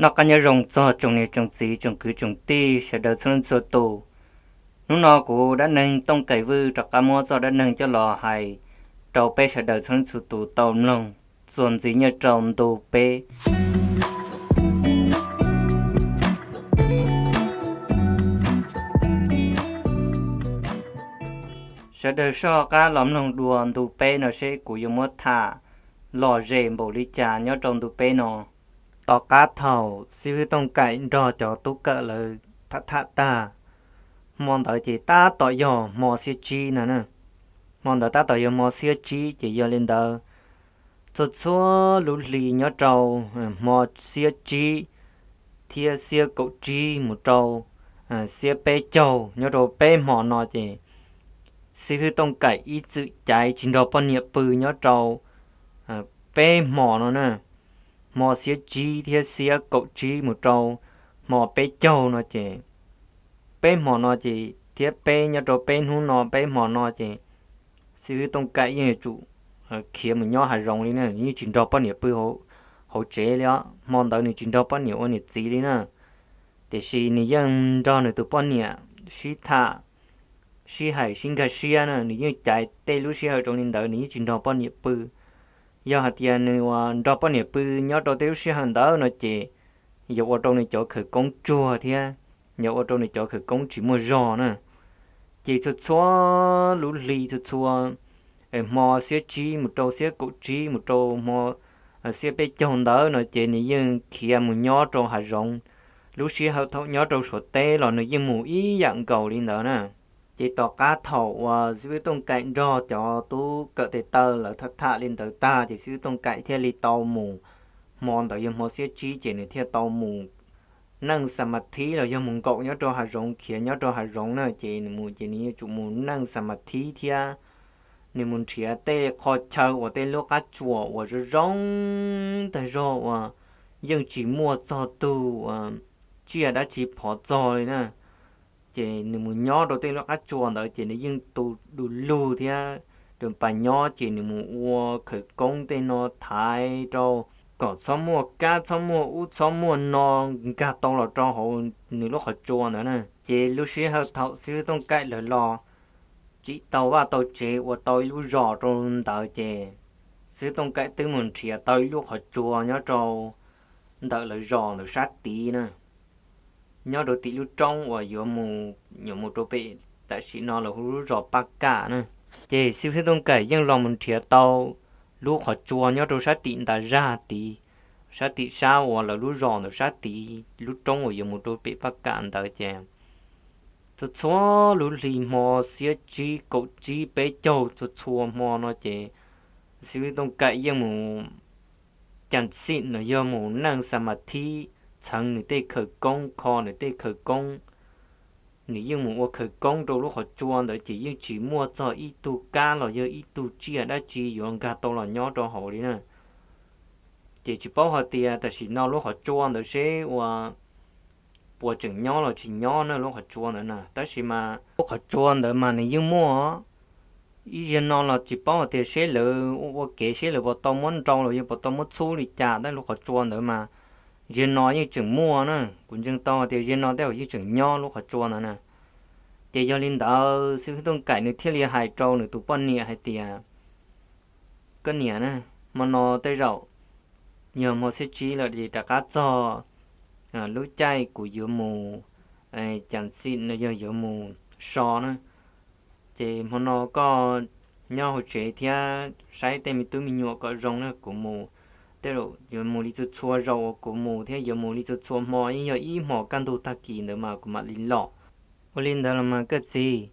Noj qab nyob zoo txog tsoom niam tsoom txiv tsoom kwv tsoom tij sawv daws txhua leej txhua tus. Hnub no kuv Dab Neeg Tooj Kaim Vwj rov qab muab txoj dab neeg coj los hais rau peb sawv daws txhua leej txhua tus tau mloog txuas ntxiv nyob rau ntu peb. Sawv daws soj qab los mloog dua ntu peb no seb kuv yuav muab tham lom zem npaum li cas nyob rau ntu peb no. Tom qab thaum xib hwb Tooj Kaim nrog cov tub kawm lawv tham tham tag, hmo ntawd ces tab tom yog hmo xiab tsib no na. Hmo ntawd tab tom yog hmo xiab tsib ces yog li ntawd, txhua txhua lub hli nyob rau hmo xiab tsib thiab xiab kaum tsib mus rau xiab peb caug nyob rau peb hmo no ces xib hwb Tooj Kaim ib txwm caiv tsis nrog poj niam pw nyob rau peb hmo no na. Hmo xiab tsib thiab xiab kaum tsib mus rau hmo peb caug no ces, peb hmo no ces thiab peb nyob rau peb hnub no peb hmo no ces xib hwb Tooj Kaim yeej yuav tsum khiav mus nyob hav zoov li na, nws yeej tsis nrog poj niam pw hauv tsev li os. Hmo ntawd nws tsis nrog poj niam ua niam txiv li na, tiam sis nws yeej nrog nws tus poj niam sib tham, sib hais sib nkag siab na, nws yeej caiv tej lub sij hawm zoo li ntawd, nws yeej tsis nrog poj niam pw. Yog hais tias nws uas nrog poj niam pw nyob rau tej lub sij hawm ntawd no ces yuav ua rau nws cov khawv koob tsuag thiab yuav ua rau nws cov khawv koob tsis muaj zog na. Ces txhua txhua lub hli txhua txhua hmo xiab tsib mus rau xiab kaum tsib mus rau hmo xiab peb caug ntawd no ces nws yeej khiav mus nyob rau hav zoov. Lub sij hawm thaum nyob rau Suav teb los nws yeej mus ib yam nkaus li ntawd na. Ces tom qab thaum uas xib hwb Tooj Kaim nrog cov tub kawm tes taw lawv tham tham li ntawd tag ces xib hwb Tooj Kaim thiaj li tau mus, hmo ntawd yog hmo xiab tsib ces nws thiaj tau mus neej xa ma thib los yog mus nkaum nyob rau hav zoov, khiav nyob rau hav zoov na. Ces nws mus ces nws yuav tsum mus neej xa ma thib thiab nws mus nrhiav tej qho chaw uas tej lub qab tsuas uas zoo zoo tag zog uas yeej tsis muaj txog tug tsiaj dab tsi phov txog li na. Ces nws mus nyob rau tej lub qab tsuas ntawd ces nws yeej tu du lug thiab rau pas nyob ces nws mus ua khawv koob tej no thaiv rau kom txhob muaj kab txhob muaj ub txhob muaj no nkag tau los rau hauv nws lub qhov tsua ntawd na. Ces lub sij hawm thaum xib hwb Tooj Kaim lawv los tsim tau vaj tau tsev ua tau ib lub zos rau ntawd ces xib hwb Tooj Kaim twb mus nrhiav tau ib lub qhov tsua nyob rau ntawm lawv zos ntawm sab tid na, nyob rau tim lub roob uas yuav mus, yuav mus rau pem tam sim no lawv hu lub zos Paj Kam na. Ces xib hwb Tooj Kaim yeej los mus nrhiav tau lub qhov tsua nyob rau sab tim ntas zaj tid, sab tim sab uas lawv lub zos ntawm sab tid lub roob uas yuav mus rau pem Paj Kam ntawd ces txhua txhua lub hli hmo xiab tsib kaum tsib peb caug txhua txhua hmo no ces xib hwb Tooj Kaim yeej mus cam xim los yog mus neej xa ma thib, txheev nws tej khawv koob, kho nws tej khawv koob. Nws yeej mus ua khawv koob rau lub qhov tsua ntawd ces yeej tsis muaj txog ib tug kab los yog ib tug tsiaj dab tsi yuav nkag tau los nyob rau hauv li na. Ces tsis paub hais tias tam sim no lub qhov tsua ntawd seb ua puas tseem nyob los tsis nyob na lub qhov tsua ntawd na. Tab sis mas lub qhov tsua ntawd mas nws yeej muaj, ib zaug no los tsis paub hais tias seb lawv ua ua kev seb lawv puas tau muab nrau los yog puas tau muab txhub li cas, tab sis lub qhov tsua ntawd mas zaug no yeej tseem muaj na. Kuv ntseeg tau hais tias zaug no tej zaum yeej tseem nyob lub qhov tsua ntawd na. Ces yog li ntawd xib hwb Tooj Kaim nws thiaj li hais rau nws tus poj niam hais tias, koj niam na, hmo no tej zaum yog hmo xiab tsib lawm ces rov qab txog lub caij kuv yuav mus cam xim no yog yuav mus so na. Ces hmo no koj nyob hauv tsev thiab saib tej me tub me nyuam kom zoo na, kuv mus, tej zaum yuav mus li txhua txhua zaus uas kuv mus thiab yuav mus li txhua txhua hmo, yeej yog ib hmos kaj ntug tag kis ntawd mas kuv mam li los. Ua li ntawd los mas koj txiv,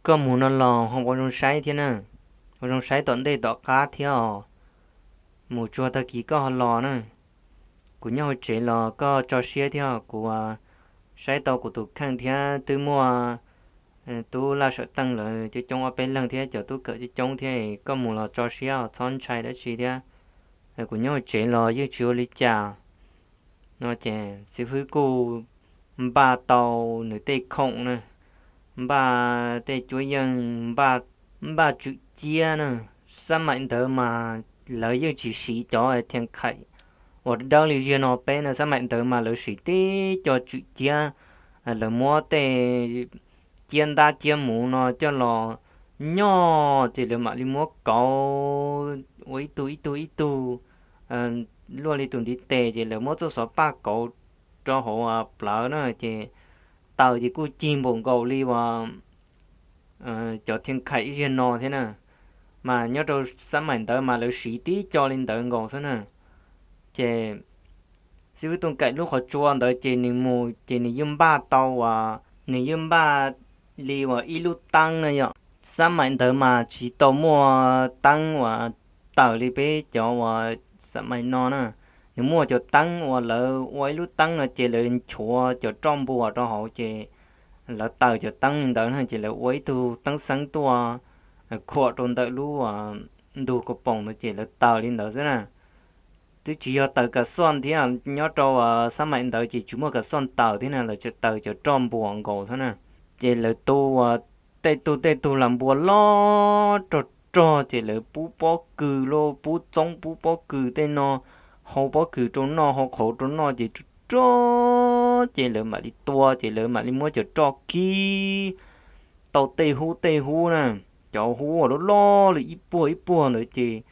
koj mus no los ho ua zoo saib thiab na, ua zoo saib tom ntej tom qab thiab os. Mus tsuag tag kis koj ho los na. Kuv nyob hauv tsev los koj tso siab thiab, kuv saib tau kuv tus kheej thiab twb muaj tub Laj Sawm Teej lawv coob coob ob peb leeg thiab cov tub kawm coob coob thiab, koj mus los tso siab txhob ntshai dab tsi thiab. Kuv nyob hauv tsev los yeej tsis ua li cas. No ces xib hwb kuj npaj tau nws tej khoom na, npaj tej cuab yeej, npaj tswm ciab na. Xab maim ntawd mas lawv yeej tsis siv cov thiaj khaim uas dawb li ziag no peb na. Xab maim ntawd mas lawv siv tib co tswm ciab, lawv muab tej ciab ntab ciab muv no coj los nyoj ces lawv mam li muab kauv ua ib tug ib tug ib tug luaj li tus ntiv tes ces lawv muab txoj xov paj kauv rau hauv plawv na ces taws ces kuj cig npaum nkaus li uas cov thiaj khaim ib ziag no thiab na. Mas nyob rau xab maim ntawd mas lawv siv tib co li ntawd nkaus xwb na. Ces xib fwb Tooj Kaim lub qhov tsua ntawd ces nws mus ces nws yeej npaj tau uas nws yeej npaj li uas ib lub teeb na yom. Xab maim ntawd mas tsis tau muaj teeb uas taws li peb cov uas xab maim no na. Nws muaj cov teeb uas lawv ua ib lub teeb no ces lawv nchuav cov roj npuas rau hauv ces lawv taws cov teeb li ntawd na ces lawv ua ib tug teeb xeeb tuaj khuam rau ntawm lub ntug kaus poom ntawd ces lawv taws li ntawd xwb na. Twb tsis yog taws kas xoj thiab, nyob rau xab maim ntawd ces tsis muaj kas xoj taws thiab na, lawv tsuas taws cov roj npuas nkaus xwb na. Ces lawv tu uas tej tug tej tug las npua loj rog rog ces lawv pub pob kws los pub txoob pub pob kws tej no, hau pob kws rau noj hau qhauv rau noj ces rog rog ces lawv mam li tua ces lawv mam li muab cov roj kib tau tej hub tej hub na. Cov hub uas loj loj li ib puag ib puag ntawd ces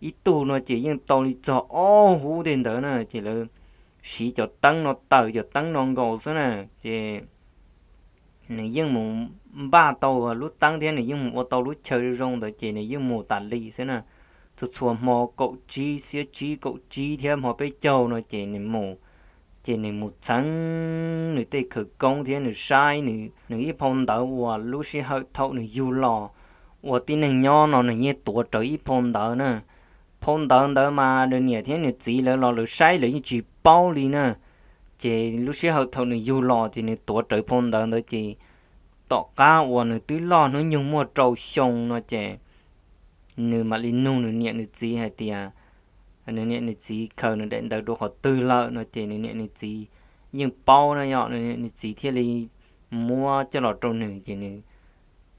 ib tug no ces yeej tau li txog ob hub tej ntawd na ces lawv siv cov teeb no taws cov teeb no nkaus xwb na. Ces nws yeej mus npaj tau lub teeb thiab nws yeej mus ua tau lub chaw zoo ntawd ces nws yeej mus tas li xwb na. Txhua txhua hmo kaum tsib xiab tsib kaum tsib thiab hmo peb caug no ces nws mus, ces nws mus txheeb nws tej khawv koob thiab nws saib nws ib phau ntawv uas lub sij hawm thaum nws yug los ua tib neeg nyob no nws yeej tuav rawv ib phau ntawv na. Phau ntawv ntawd mas nws niam thiab nws txiv lawv los lawv saib lawv yeej tsis paub li na. Ces lub sij hawm thaum nws yug los ces nws tuav rawv phau ntawv ntawd ces tom qab uas nws twb loj hnub nyoog muaj rau xyoo no ces nws mam li nug nws niam nws txiv hais tias nws niam nws txiv khaws nws daim ntawv rau qhov twg lawm no ces nws niam nws txiv yeej paub na yom, nws niam nws txiv thiaj li muab coj los rau nws ces nws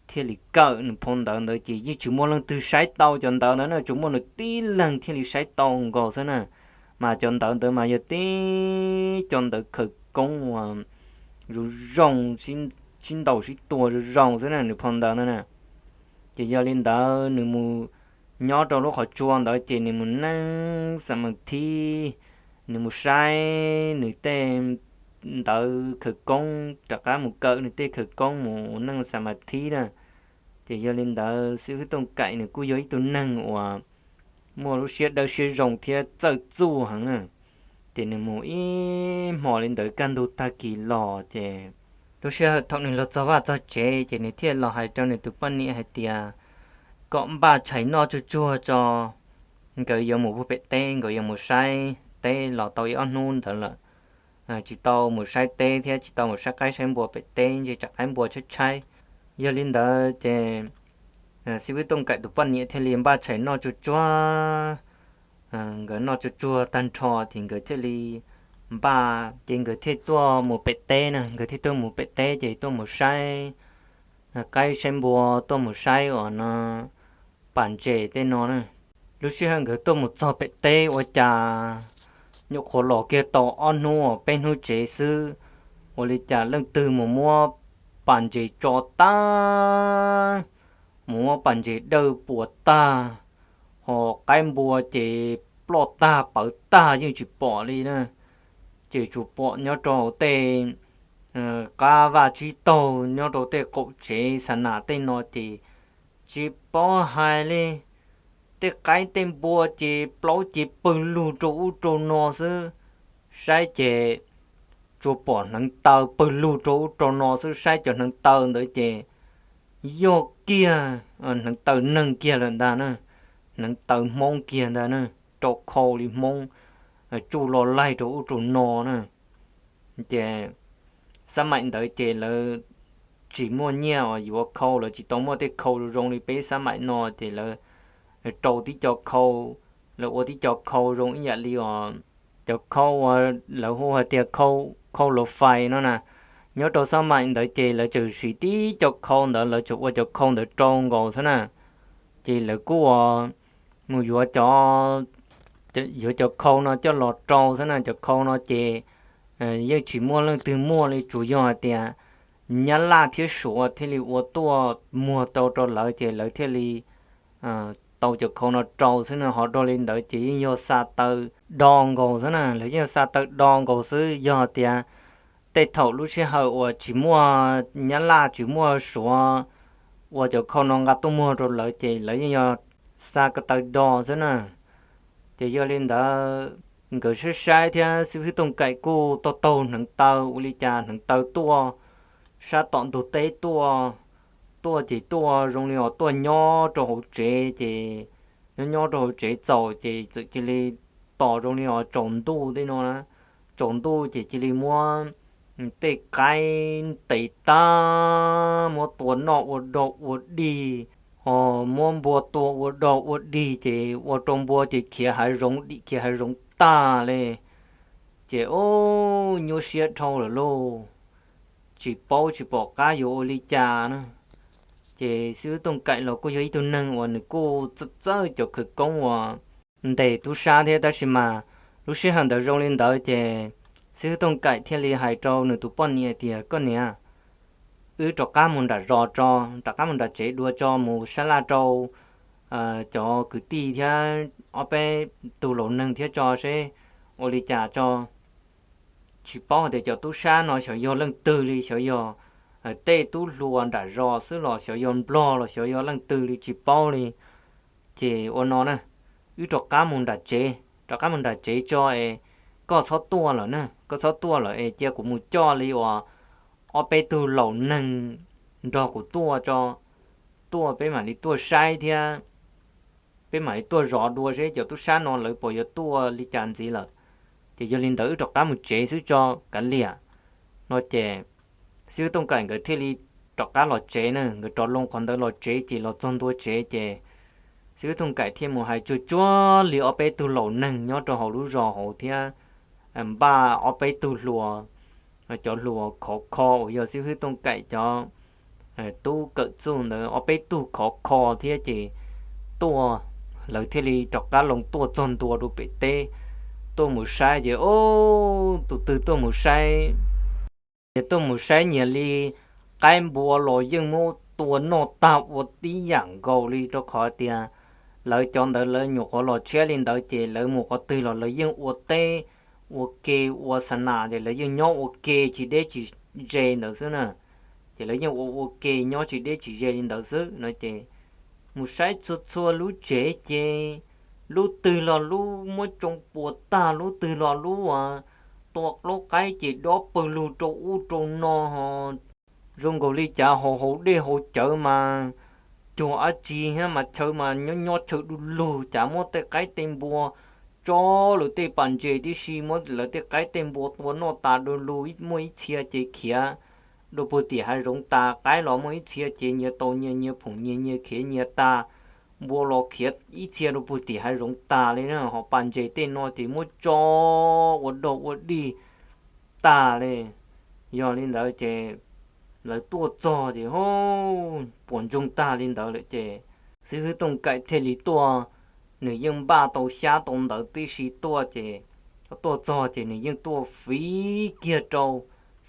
thiaj li kawm nws phau ntawv ntawd ces yeej tsis muaj leej twg saib tau cov ntawv ntawd na, tsuas muaj nws tib leeg thiaj li saib tau nkaus xwb na. Mas cov ntawv ntawd mas yog tib cov ntawv khawv koob uas zoo zoo, sib ntaus sib tua zoo zoo xwb na nws phau ntawv ntawd na. Ces yog li ntawd nws mus nyob rau lub qhov tsua ntawd ces nws mus neej xam mas thib, nws mus saib nws tej ntawv khawv koob rov qab mus kawm nws tej khawv koob mus neej xam mas thib na. Ces yog li ntawd xib fwb Tooj Kaim nws kuj yog ib tug neeg uas muaj lub siab dawb siab zoo thiab txawj txuj heev na. Ces nws mus ib hmo li ntawd kaj ntug tag kis los ces lub sij hawm thaum nws los txog vaj txog tsev ces nws thiaj los hais rau nws tus poj niam hais tias kom npaj tshais noj tsuag tsuag tso, nkawd yuav mus puag pem teb, nkawd yuav mus saib teb los tau ib ob hnub ntawd lawm. Tsis tau mus saib teb thiab tsis tau mus saib qaib saib npua pem teb, ntshe tsam qaib npua tshaib tshaib. Yog li ntawd ces xib fwb Tooj Kaim tus poj niam thiaj li npaj tshais noj tsuag tsuag. Nkawd noj tsuag tsuag tag nrho ces nkawd thiaj li npaj ces nkawd thiaj tuaj mus pem teb na, nkawd thiaj tuaj mus pem teb ces tuaj mus saib qaib saib npua, tuaj mus saib uas no pas ntses tej no na. Lub sij hawm nkawd tuaj mus txog pem teb ua cas nyuam qhuav los kiag tau ob hnub peb hnub tsev xwb, ua li cas leej twg mus muab pas ntses tso tag, mus muab pas ntses dawj puas tag, ho qaib npua ces ploj tag pawv tag yeej tsis pom li na. Ces tsuas pom nyob rau hauv tej qab vaj tsib taug nyob rau tej qaum tsev xa nas tej no ces tsis paub hais li, tej qaib tej npua ces plaub ces pawg lug rau ub rau no xwb. Saib ces tsuas pom hneev taw pawg lug rau ub rau no xwb, saib cov hneev taw ntawd ces yog kiag hneev taw neeg kiag lawm ntag na, hneev taw Hmoob kiag ntag na, rau khau li Hmoob tsuj lo laig rau ub rau no na. Ces xab maim ntawd ces lawv tsis muaj nyiaj uas yuav khau, lawv tsis tau muaj tej khau zoo li peb xab maim no ces lawv rau tib co khau, lawv ua tib co khau zoo ib yam li os, cov khau uas lawv hu hais tias khau lav fais no na, Nyob rau xab maim ntawd ces lawv tseem siv tib cov khau ntawd, lawv tseem ua cov khau ntawd rau nkaus xwb na. Ces lawv kuj ua mus yuav cov, yuav cov khau no coj los rau xwb na. Cov khau no ces yeej tsis muaj leej twg muaj li, tsuas yog hais tias Nyab Laj thiab Suav thiaj li ua tuaj muag tau rau lawv ces lawv thiaj li tau cov khau no rau xwb no. Ho dhau li ntawd ces yeej yog xa taw do nkaus xwb na, lawv yeej yog xa taw do nkaus xwb. Yog hais tias tej thaum lub sij hawm uas tsis muaj Nyab Laj tsis muaj Suav ua cov khau no nqa tuaj muag rau lawv ces lawv yeej yog xa ko taw do xwb na. Ces yog li ntawd nkawd saib saib thiab xib hwb Tooj Kaim kuj taug taug hneev taw, ua li cas hneev taw tuaj sab tom ntug teb tuaj, tuaj ces tuaj zoo li os tuaj nyob rau hauv tsev ces nyob nyob rau hauv tsev txaus ces txawm cia li tos zoo li os tsaus ntuj tej no na. Tsaus ntuj ces cia li muab tej qaib ntes tag muab tua noj ua dog ua dig, ho muab npua tua ua dog ua dig ces ua rau npua ces khiav hav zoov dim khiav hav zoov tag li. Ces ub, nyuaj siab dhau lawm lauj, tsis paub tsis pom qab yuav ua li cas na. Ces xib hwb Tooj Kaim los kuj yog ib tug neeg uas nws kuj txawj txawj cov khawv koob uas ntes tub sab thiab, tab sis mas lub sij hawm ntawd zoo li ntawd ces xib hwb Tooj Kaim thiaj li hais rau nws tus poj niam tias, Koj niam, wb rov qab mus nram zos tso, rov qab mus nram tsev dua tso, mus sab laj rau cov kwv tij thiab ob peb tug laus neeg thiab tso seb ua li cas tso. Tsis paub hais tias cov tub sab no xyov yog leej twg li, xyov yog tej tub hluas nram zos xwb los xyov yog nplog los xyov yog leej twg li tsis paub li. Ces ua no na, wb rov qab mus nram tsev, rov qab mus nram tsev tso es koj txhob tuaj lawm na, koj txhob tuaj lawm es cia kuv mus coj li uas ob peb tug laus neeg nrog kuv tuaj tso, tuaj peb mam li tuaj saib thiab peb mam li tuaj zov dua seb cov tub sab no lawv puas yuav tuaj li cas ntxiv lawm. Ces yog li ntawd wb rov qab mus tsev xwb tso, kav liam. No ces xib hwb Tooj Kaim nkawd thiaj li rov qab los tsev na, nkawd rov loo qhov ntawd los tsev ces los txog ntua tsev ces xib hwb Tooj Kaim thiaj mus hais tsuag tsuag li ob peb tug laus neeg nyob rau hauv lub zos hauv thiab npaj ob peb tug hluas, cov hluas khov kho uas yog xib hwb Tooj Kaim cov tub kawm txuj ntawd ob peb tug khov kho thiab ces tuaj, lawv thiaj li rov qab loo tuaj txog ntua rau pem teb, tuaj mus saib ces ub, tus twg tuaj mus saib ces tuaj mus saib nyias li qaib npua los yeej muab tua noj tag ua tib yam nkaus li, rau qhov tias lawv cov ntawd lawv nyuam qhuav los tshiab li ntawd ces lawv mus qhov twg los lawv yeej ua teb ua ke ua xa nas ces lawv yeej nyob ua ke tsis deb tsis ze ntawd xwb na. Ces lawv yeej ua ua ke nyob tsis deb tsis ze li ntawd xwb no ces mus saib txhua txhua lub tsev ces lub twg los lub muab tsoo puas tag, lub twg los lub tua plaub qaib ces dob pawg lug rau ub rau no ho zoo nkaus li cav haus haus dej haus cawv mas cuag dab tsi thiab mas chaw mas nyob nyob chaw du lug, cav muab tej qaib tej npua tso lawv tej pas ntses tib si, muab lawv tej qaib tej npua tua noj tas du lug, muaj ib txhia ces khiav dua puag tim hav zoov tas, qaib los muaj ib txhia ces nyias tau nyias, nyias phoom nyias, nyias khiav nyias tas, npua los khiav ib txhia dua puag tim hav zoov tas li na, ho pas ntses tej no ces muab tso ua dog ua dig tag li. Yog li ntawd ces lawv tuaj txog ces puas ntsoog tag li ntawd lawm ces xib hwb Tooj Kaim thiaj li tuaj, nws yeej npaj tau xyab tau ntawv tib si tuaj ces tuaj txog ces nws yeej tuaj fiv kiag rau,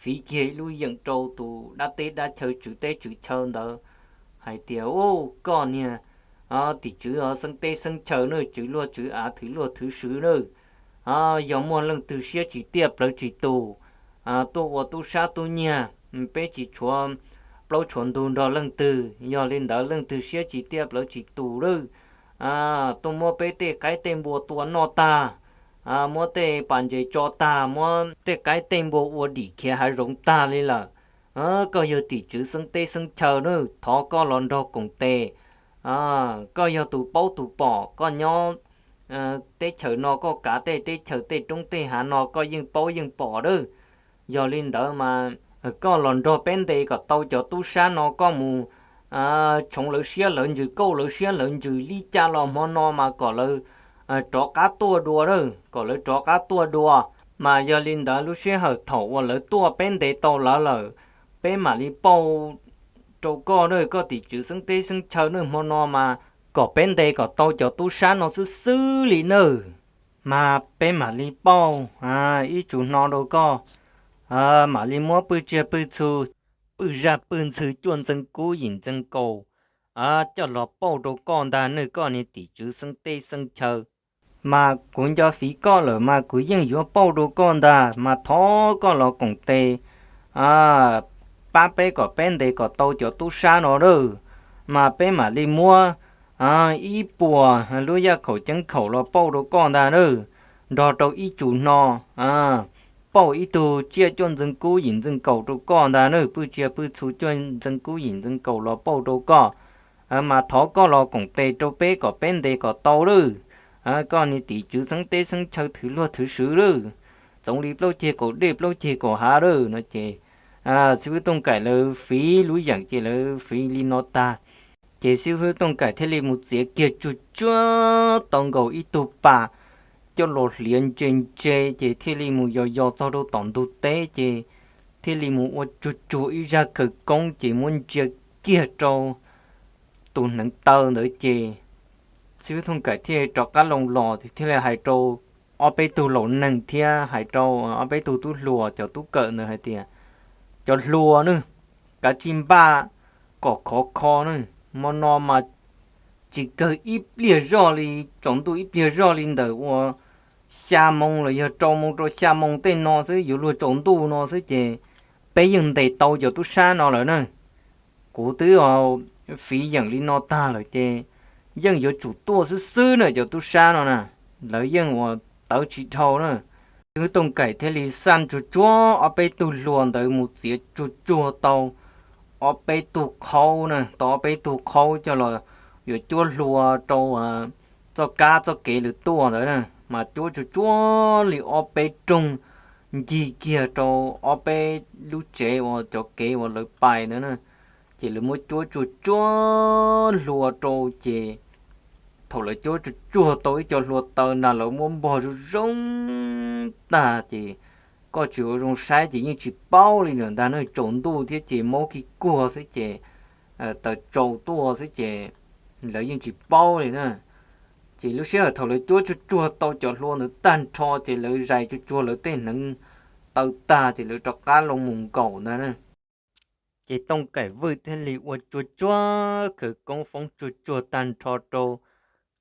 fiv kiag ib lub yeem rau tus dab teb dab chaw tswv teb tswv chaw ntawd hais tias, Ub, koj niag tim tswv xeeb teb xeeb chaw na, tswv luag tswv av thwv luag thwv swv na, yog muaj leej twg siab tsis tiaj plawv tsis tus tuaj ua tub sab tub nyiag, peb tsis tshuav plaub tshuav ntug nrog leej twg, yog li ntawd leej twg siab tsis tiaj plawv tsis tus lawm, tuaj muab peb tej qaib tej npua tua noj tag, muab tej pas ntses tso tag, muab tej qaib tej npua ua dim khiav hav zoov tag li lawm. Koj yog tim tswv xeeb teb xeeb chaw na, thov koj los nrog koom tes. Koj yog tus paub tus pom, koj nyob teb chaws no koj kav tej teb chaws tej roob tej hav no koj yeej paub yeej pom lawm. Yog li ntawd mas koj los nrog peb ntes kom tau cov tub sab no, koj mus tshoov lawv siab lawv ntsws, kauj lawv siab lawv ntsws li cas los hmo no mas kom lawv rov qab tuaj dua lawm, kom lawv rov qab tuaj dua. Mas yog li ntawd lub sij hawm thaum uas lawv tuaj peb ntes tau lawv lawm, peb mam li pauj rau koj na, koj tim tswv xeeb teb xeeb chaw na, hmo no mas kom peb ntes kom tau cov tub sab no xwb xwb li nawb. Mas peb mam li pauj ib tsum hno rau koj, mam li muab pwj tsiaj pwj txhu, pwj zaj pwj ntxhw, cuaj ntxeev kub yim ntxeev kaus coj los pauj rau koj ntag nawb, koj niag tim tswv xeeb teb xeeb chaw. Mas kuv nco fiv koj lawm mas kuv yeej yuav pauj rau koj ntag, mas thov koj los koom tes pab peb kom peb ntes kom tau cov tub sab no lawm, mas peb mam li muab ib puas lub yaj khaum ceeb khaum los pauj rau koj ntag nawb, nrog rau ib tsum hno pauj ib tug tsiaj cuaj ntxeev kub yim ntxeev kaus rau koj ntag nawb, pwj tsiaj pwj txhu cuaj ntxeev kub yim ntxeev kaus los pauj rau koj, mas thov koj los koom tes rau peb kom peb ntes kom tau lawm, koj niag tim tswv xeeb teb xeeb chaw thwv luag thwv swv lawm, txoov li plaub ceg kaum dej plaub ceg kaum hav lawm no ces xib hwb Tooj Kaim lawv fiv lub yeem ces lawv fiv li no tag, ces xib hwb Tooj Kaim thiaj li mus txiav kiag tsuag tsuag tau nkaus ib tug pas coj los hliav ntse ntse, ces thiaj li mus yos yos txog rau tom ntug teb, ces thiaj li mus ua tsuag tsuag ib zaj khawv koob ces muab ntsia kiag rau tus hneev taw ntawd ces xib hwb Tooj Kaim thiaj rov qab loo los thiaj li hais rau ob peb tug laus neeg thiab hais rau ob peb tug tub hluas cov tub kawm ntawd hais tias, cov hluas na, kav tsij npaj kom khov kho na, hmo no mas tsis kawg ib pliag zoj li, tsaus ntuj ib pliag zoj li ntawm uas xya moo los yog rau moo rau xya moo tej no xwb, yuav luag tsaus ntuj no xwb ces peb yeej ntes tau cov tub sab no lawm na. Kuv twb fiv yeem li no tag lawm ces yeej yuav tsum tuaj xwb xwb na, cov tub sab no na, lawv yeej uas tawv tsis dhau na. Xib hwb Tooj Kaim thiaj li xaj tsuag tsuag ob peb tug hluas ntawd mus txiav tsuag tsuag tau ob peb tug qhaub na, tau ob peb tug qhaub coj los yuav cuab hlua rau txoj kab txoj kev lawv tuaj ntawd na, mas cuab tsuag tsuag li ob peb rooj ncig kiag rau ob peb lub tsev uas cov kev uas lawv pais ntawd na, ces lawv muab cuab tsuag tsuag hlua rau ces thaum lawv cuab tsuag tsuag tau ib co hlua taw na lawv muab npog zoo zoo tag ces koj tsis ua zoo saib ces yeej tsis paub li lawm ntag na, tsaus ntuj thiab ces maub kig kuag xwb ces taws tsaus tuaj xwb ces lawv yeej tsis paub li na. Ces lub sij hawm thaum lawv cuab tsuag tsuag tau cov hlua ntawd tag nrho ces lawv zais tsuag tsuag lawv tej hneev taw tag ces lawv rov qab loo mus nkaum ntag na. Ces Tooj Kaim Vwj thiaj li ua tsuag tsuag khawv koob foob tsuag tsuag tag nrho rau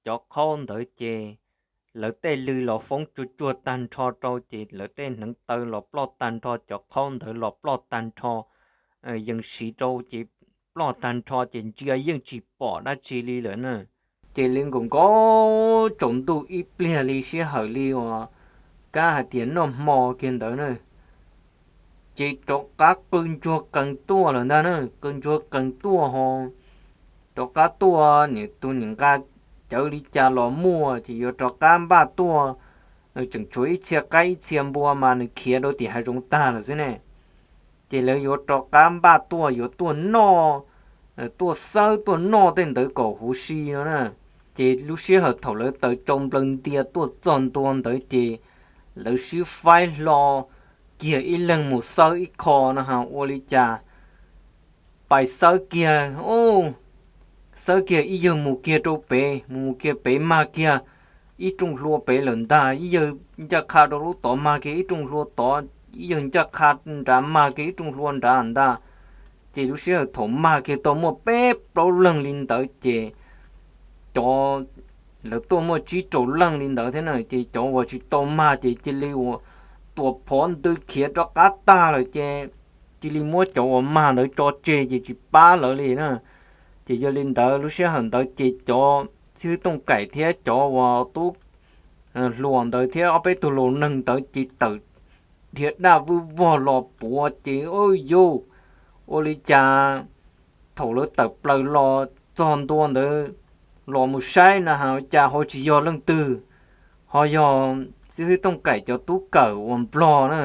cov qhaub ntawd ces lawv tej lw los foob tsuag tsuag tag nrho rau ces lawv tej hneev taw los ploj tag nrho, cov qhaub ntawd los ploj tag nrho, yees siv rau ces ploj tag nrho ces ntsia yeej tsis pom dab tsi li lawm na. Ces li nkaus nkaus tsaus ntuj ib pliag li sij hawm li uas kab hais tias noj hmo kiag ntawd na, ces rov qab qw ntsuag qees tuaj lawm ntag na, qw ntsuag qees tuaj ho rov qab tuaj, tus niam nqa cawv li cas los muaj ces yuav rov qab npaj tuaj, tseem tshuav ib txhia qaib ib txhia npua mas nws khiav rau tim hav zoov tag lawm xwb ne. Ces lawv yuav rov qab npaj tuaj, yuav tuaj noj, tuaj xawb tuaj noj tej ntawd kom huv si no na. Ces lub sij hawm thaum lawv taws tsau nplaws ntia tuaj txog ntua ntawd ces lawv sib faib hlo kiag ib leeg mus xawb ib qho no ha, ua li cas pais xawb kiag, xawb kiag ib yawg mus kiag rau pem, mus kiag pem mag kiag ib rooj hlua pem lawm ntag, ib yawg ncaj qha rau lub tod mag kiag ib rooj hlua tod, ib yawg ncaj qha nrad mag kiag ib rooj hlua nrad ntag. Ces lub sij hawm thaum mag kiag tau muaj peb plaub leeg li ntawd ces cov lawv tuaj muaj tsib rau leej li ntawd thiab na, ces cov uas tsis tau mag ces cia li uas tua phov ntws khiav rov qab tag lawm ces cia li muab cov uas mag ntawd tso tseg ces tsis pab lawv li na. Ces yog li ntawd lub sij hawm ntawd ces cov xib hwb Tooj Kaim thiab cov uas tub hluas ntawd thiab ob peb tug laus neeg ntawd ces tawm dhia daj vwj vog los puav ces, u, yuj, ua li cas thaum lawv tawm plaws los txog ntua ntawd los mus saib na ha, cas ho tsis yog leej twg, ho yog xib hwb Tooj Kaim cov tub kawm uas nplog na.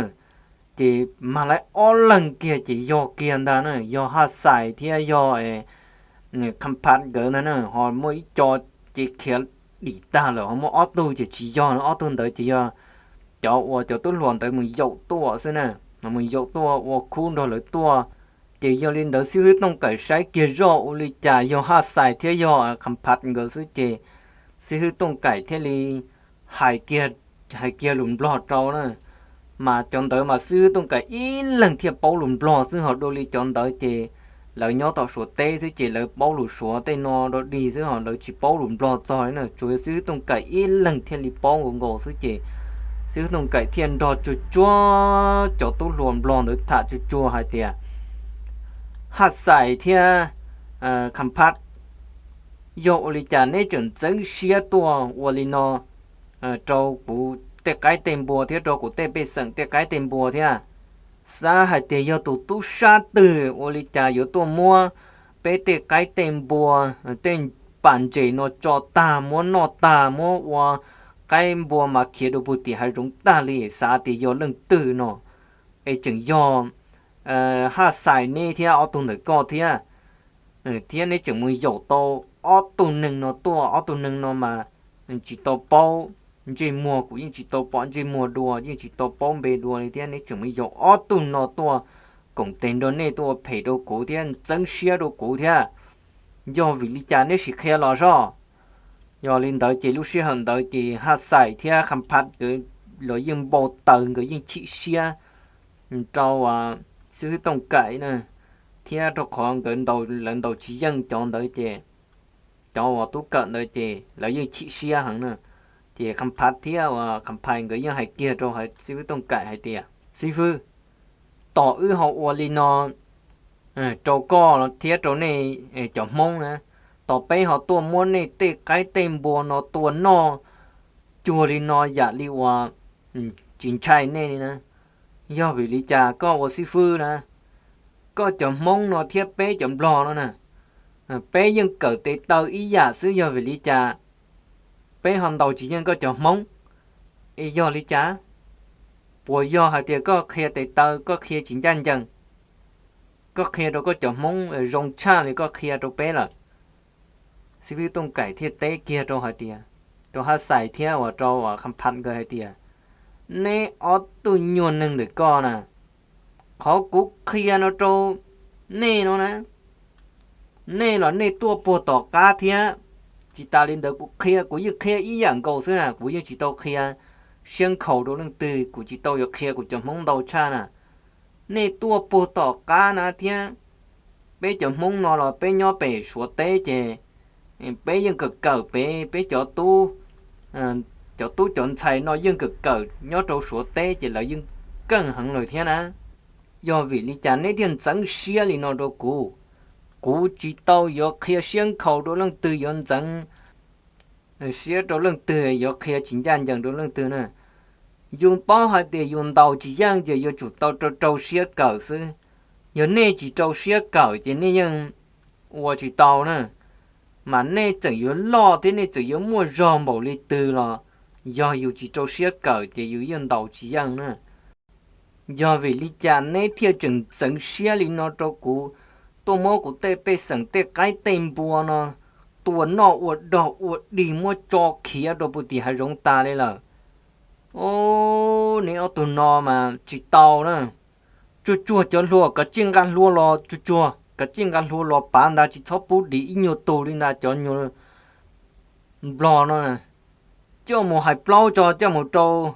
Ces mag laib ob leeg kiag ces yog kiag ntag na, yog Haj Xais thiab yog Kham Phaj nkawd ntag na, ho muaj ib co ces khiav dim tag lawm, ho muaj ob tug ces tsis yog, ob tug ntawd ces yog cov uas cov tub hluas ntawd mus yaum tuaj xwb na, mus yaum tuaj ua khub nrog lawv tuaj. Ces yog li ntawd xib hwb Tooj Kaim saib kiag zoj ua li cas yog Haj Xais thiab yog Kham Phaj nkawd xwb ces xib hwb Tooj Kaim thiaj li hais kiag, hais kiag lus Nplog rau na. Mas cov ntawd mas xib hwb Tooj Kaim ib leeg thiaj paub lus Nplog xwb, ho dua li cov ntawd ces lawv nyob tom Suav teb xwb ces lawv paub lus Suav tej no rau dig xwb, ho lawv tsis paub lus Nplog txog li na. Tsuas yog xib hwb Tooj Kaim ib leeg thiaj li paub nkaus nkaus xwb ces xib hwb Tooj Kaim thiaj nrog tsuag tsuag cov tub hluas Nplog ntawd tham tsuag tsuag hais tias, Haj Xais thiab Kham Phaj, yog ua li cas neb tseem ntxeev siab tuaj ua li no rau kuv tej qaib tej npua thiab rau kuv tej pej xeem tej qaib tej npua thiab? Xav hais tias yog tus tub sab twg ua li cas yuav tuaj muab peb tej qaib tej npua, tej pam ntses no tso tag muab noj tag, muab ua qaib npua mas khiav rau puag tim hav zoov tag li. Xav tias yog leej twg no, es tseem yog Haj Xais neb thiab ob tug ntawm koj thiab, thiab neb tseem mus yaum tau ob tug neeg no tuaj. Ob tug neeg no mas tsis tau paub ntsej muag, kuv yeej tsis tau pom ntsej muag dua, yeej tsis tau paub npe dua li thiab. Neb tseem mus yaum ob tug no tuaj koom tes nrog nej tuaj ua phem rau kuv thiab ntxeev siab rau kuv thiab. Yog vim li cas neb sim qhia los soj? Yog li ntawd ces lub sij hawm ntawd ces Haj Xais thiab Kham Phaj nkawd los yeej npau taws, nkawd yeej chim siab rau xib hwb Tooj Kaim na, thiab rau qhov nkawd, lawv ntaus tsis yeej cov ntawd ces cov uas tub kawm ntawd ces lawv yeej chim siab heev na. Ces Kham Phaj thiab uas Kham Phaj nkawd yeej hais kiag rau xib hwb Tooj Kaim hais tias, Xib hwb, tos wb ho ua li no rau koj thiab rau nej cov Hmoob na, tos peb ho tuaj muab nej tej qaib tej npua no tua noj cuag li no yam li uas tsis ntshai nej li na. Yog vim li cas koj ua xib fwb na? Koj cov Hmoob no thiab peb cov Nplog no na, peb yeej kawm tes taw ib yam xwb, yog vim li cas peb ho ntaus tsis yeej koj cov Hmoob? Es yog li cas? Puas yog hais tias koj qhia tes taw koj qhia tsis ncaj ncees, koj qhia rau koj cov Hmoob zoo tshaj li koj qhia rau peb lawm? Xib fwb Tooj Kaim thiaj teb kiag rau hais tias, rau Haj Xais thiab uas rau Kham Phaj nkawd hais tias, neb ob tug nyuag neeg ntawm koj na, qhov kuv qhia no rau nej no na, nej los nej tuaj puag tom qab thiab. Tsis tas li ntawd kuv qhia kuv yeej qhia ib yam nkaus xwb na, kuv yeej tsis tau qhia siab nkhaus rau leej twg, kuv tsis tau yuav qhia kuv cov Hmoob ntau tshaj na. Nej tuaj puag tom qab na thiab, peb cov Hmoob no los peb nyob pem Suav teb ces peb yeej kawm kawm pem peb cov tub, cov tub cov ntxhais no yeej kawm kawm nyob rau Suav teb ces lawv yeej keej heev lawm thiab na. Yog vim li cas neb thiaj ntxeev siab li no rau kuv? Kuv tsis tau yuav qhia siab nkhaus rau leej twg, yuav ntxeev siab rau leej twg, yuav qhia tsis ncaj ncees rau leej twg na. Yus paub hais tias yus ntaus tsis yeej ces yuav tsum tau rau rau siab kawm xwb. Yog nej tsis rau siab kawm ces nej yeej ua tsis tau na. Mas nej txawm yuav loj thiab nej txawm yuav muaj zog npaum li twg los yog yus tsis rau siab kawm ces yus yeej ntaus tsis yeej na. Yog vim li cas neb thiaj tseem ntxeev siab li no rau kuv, tuaj muab kuv tej pej xeem tej qaib tej npua no tua noj ua dog ua dig muab tso khiav rau puag tim hav zoov tas li lawm? Os, neb ob tug no mas tsis tau na. Tsuag tsuag cov hluas kav tsij nqa hlua los, tsuag tsuag kav tsij nqa hlua los pav ntag, tsis txhob pub dim ib nyuag tug li ntag cov nyuag Nplog no. Coj mus hais plaub tso, coj mus rau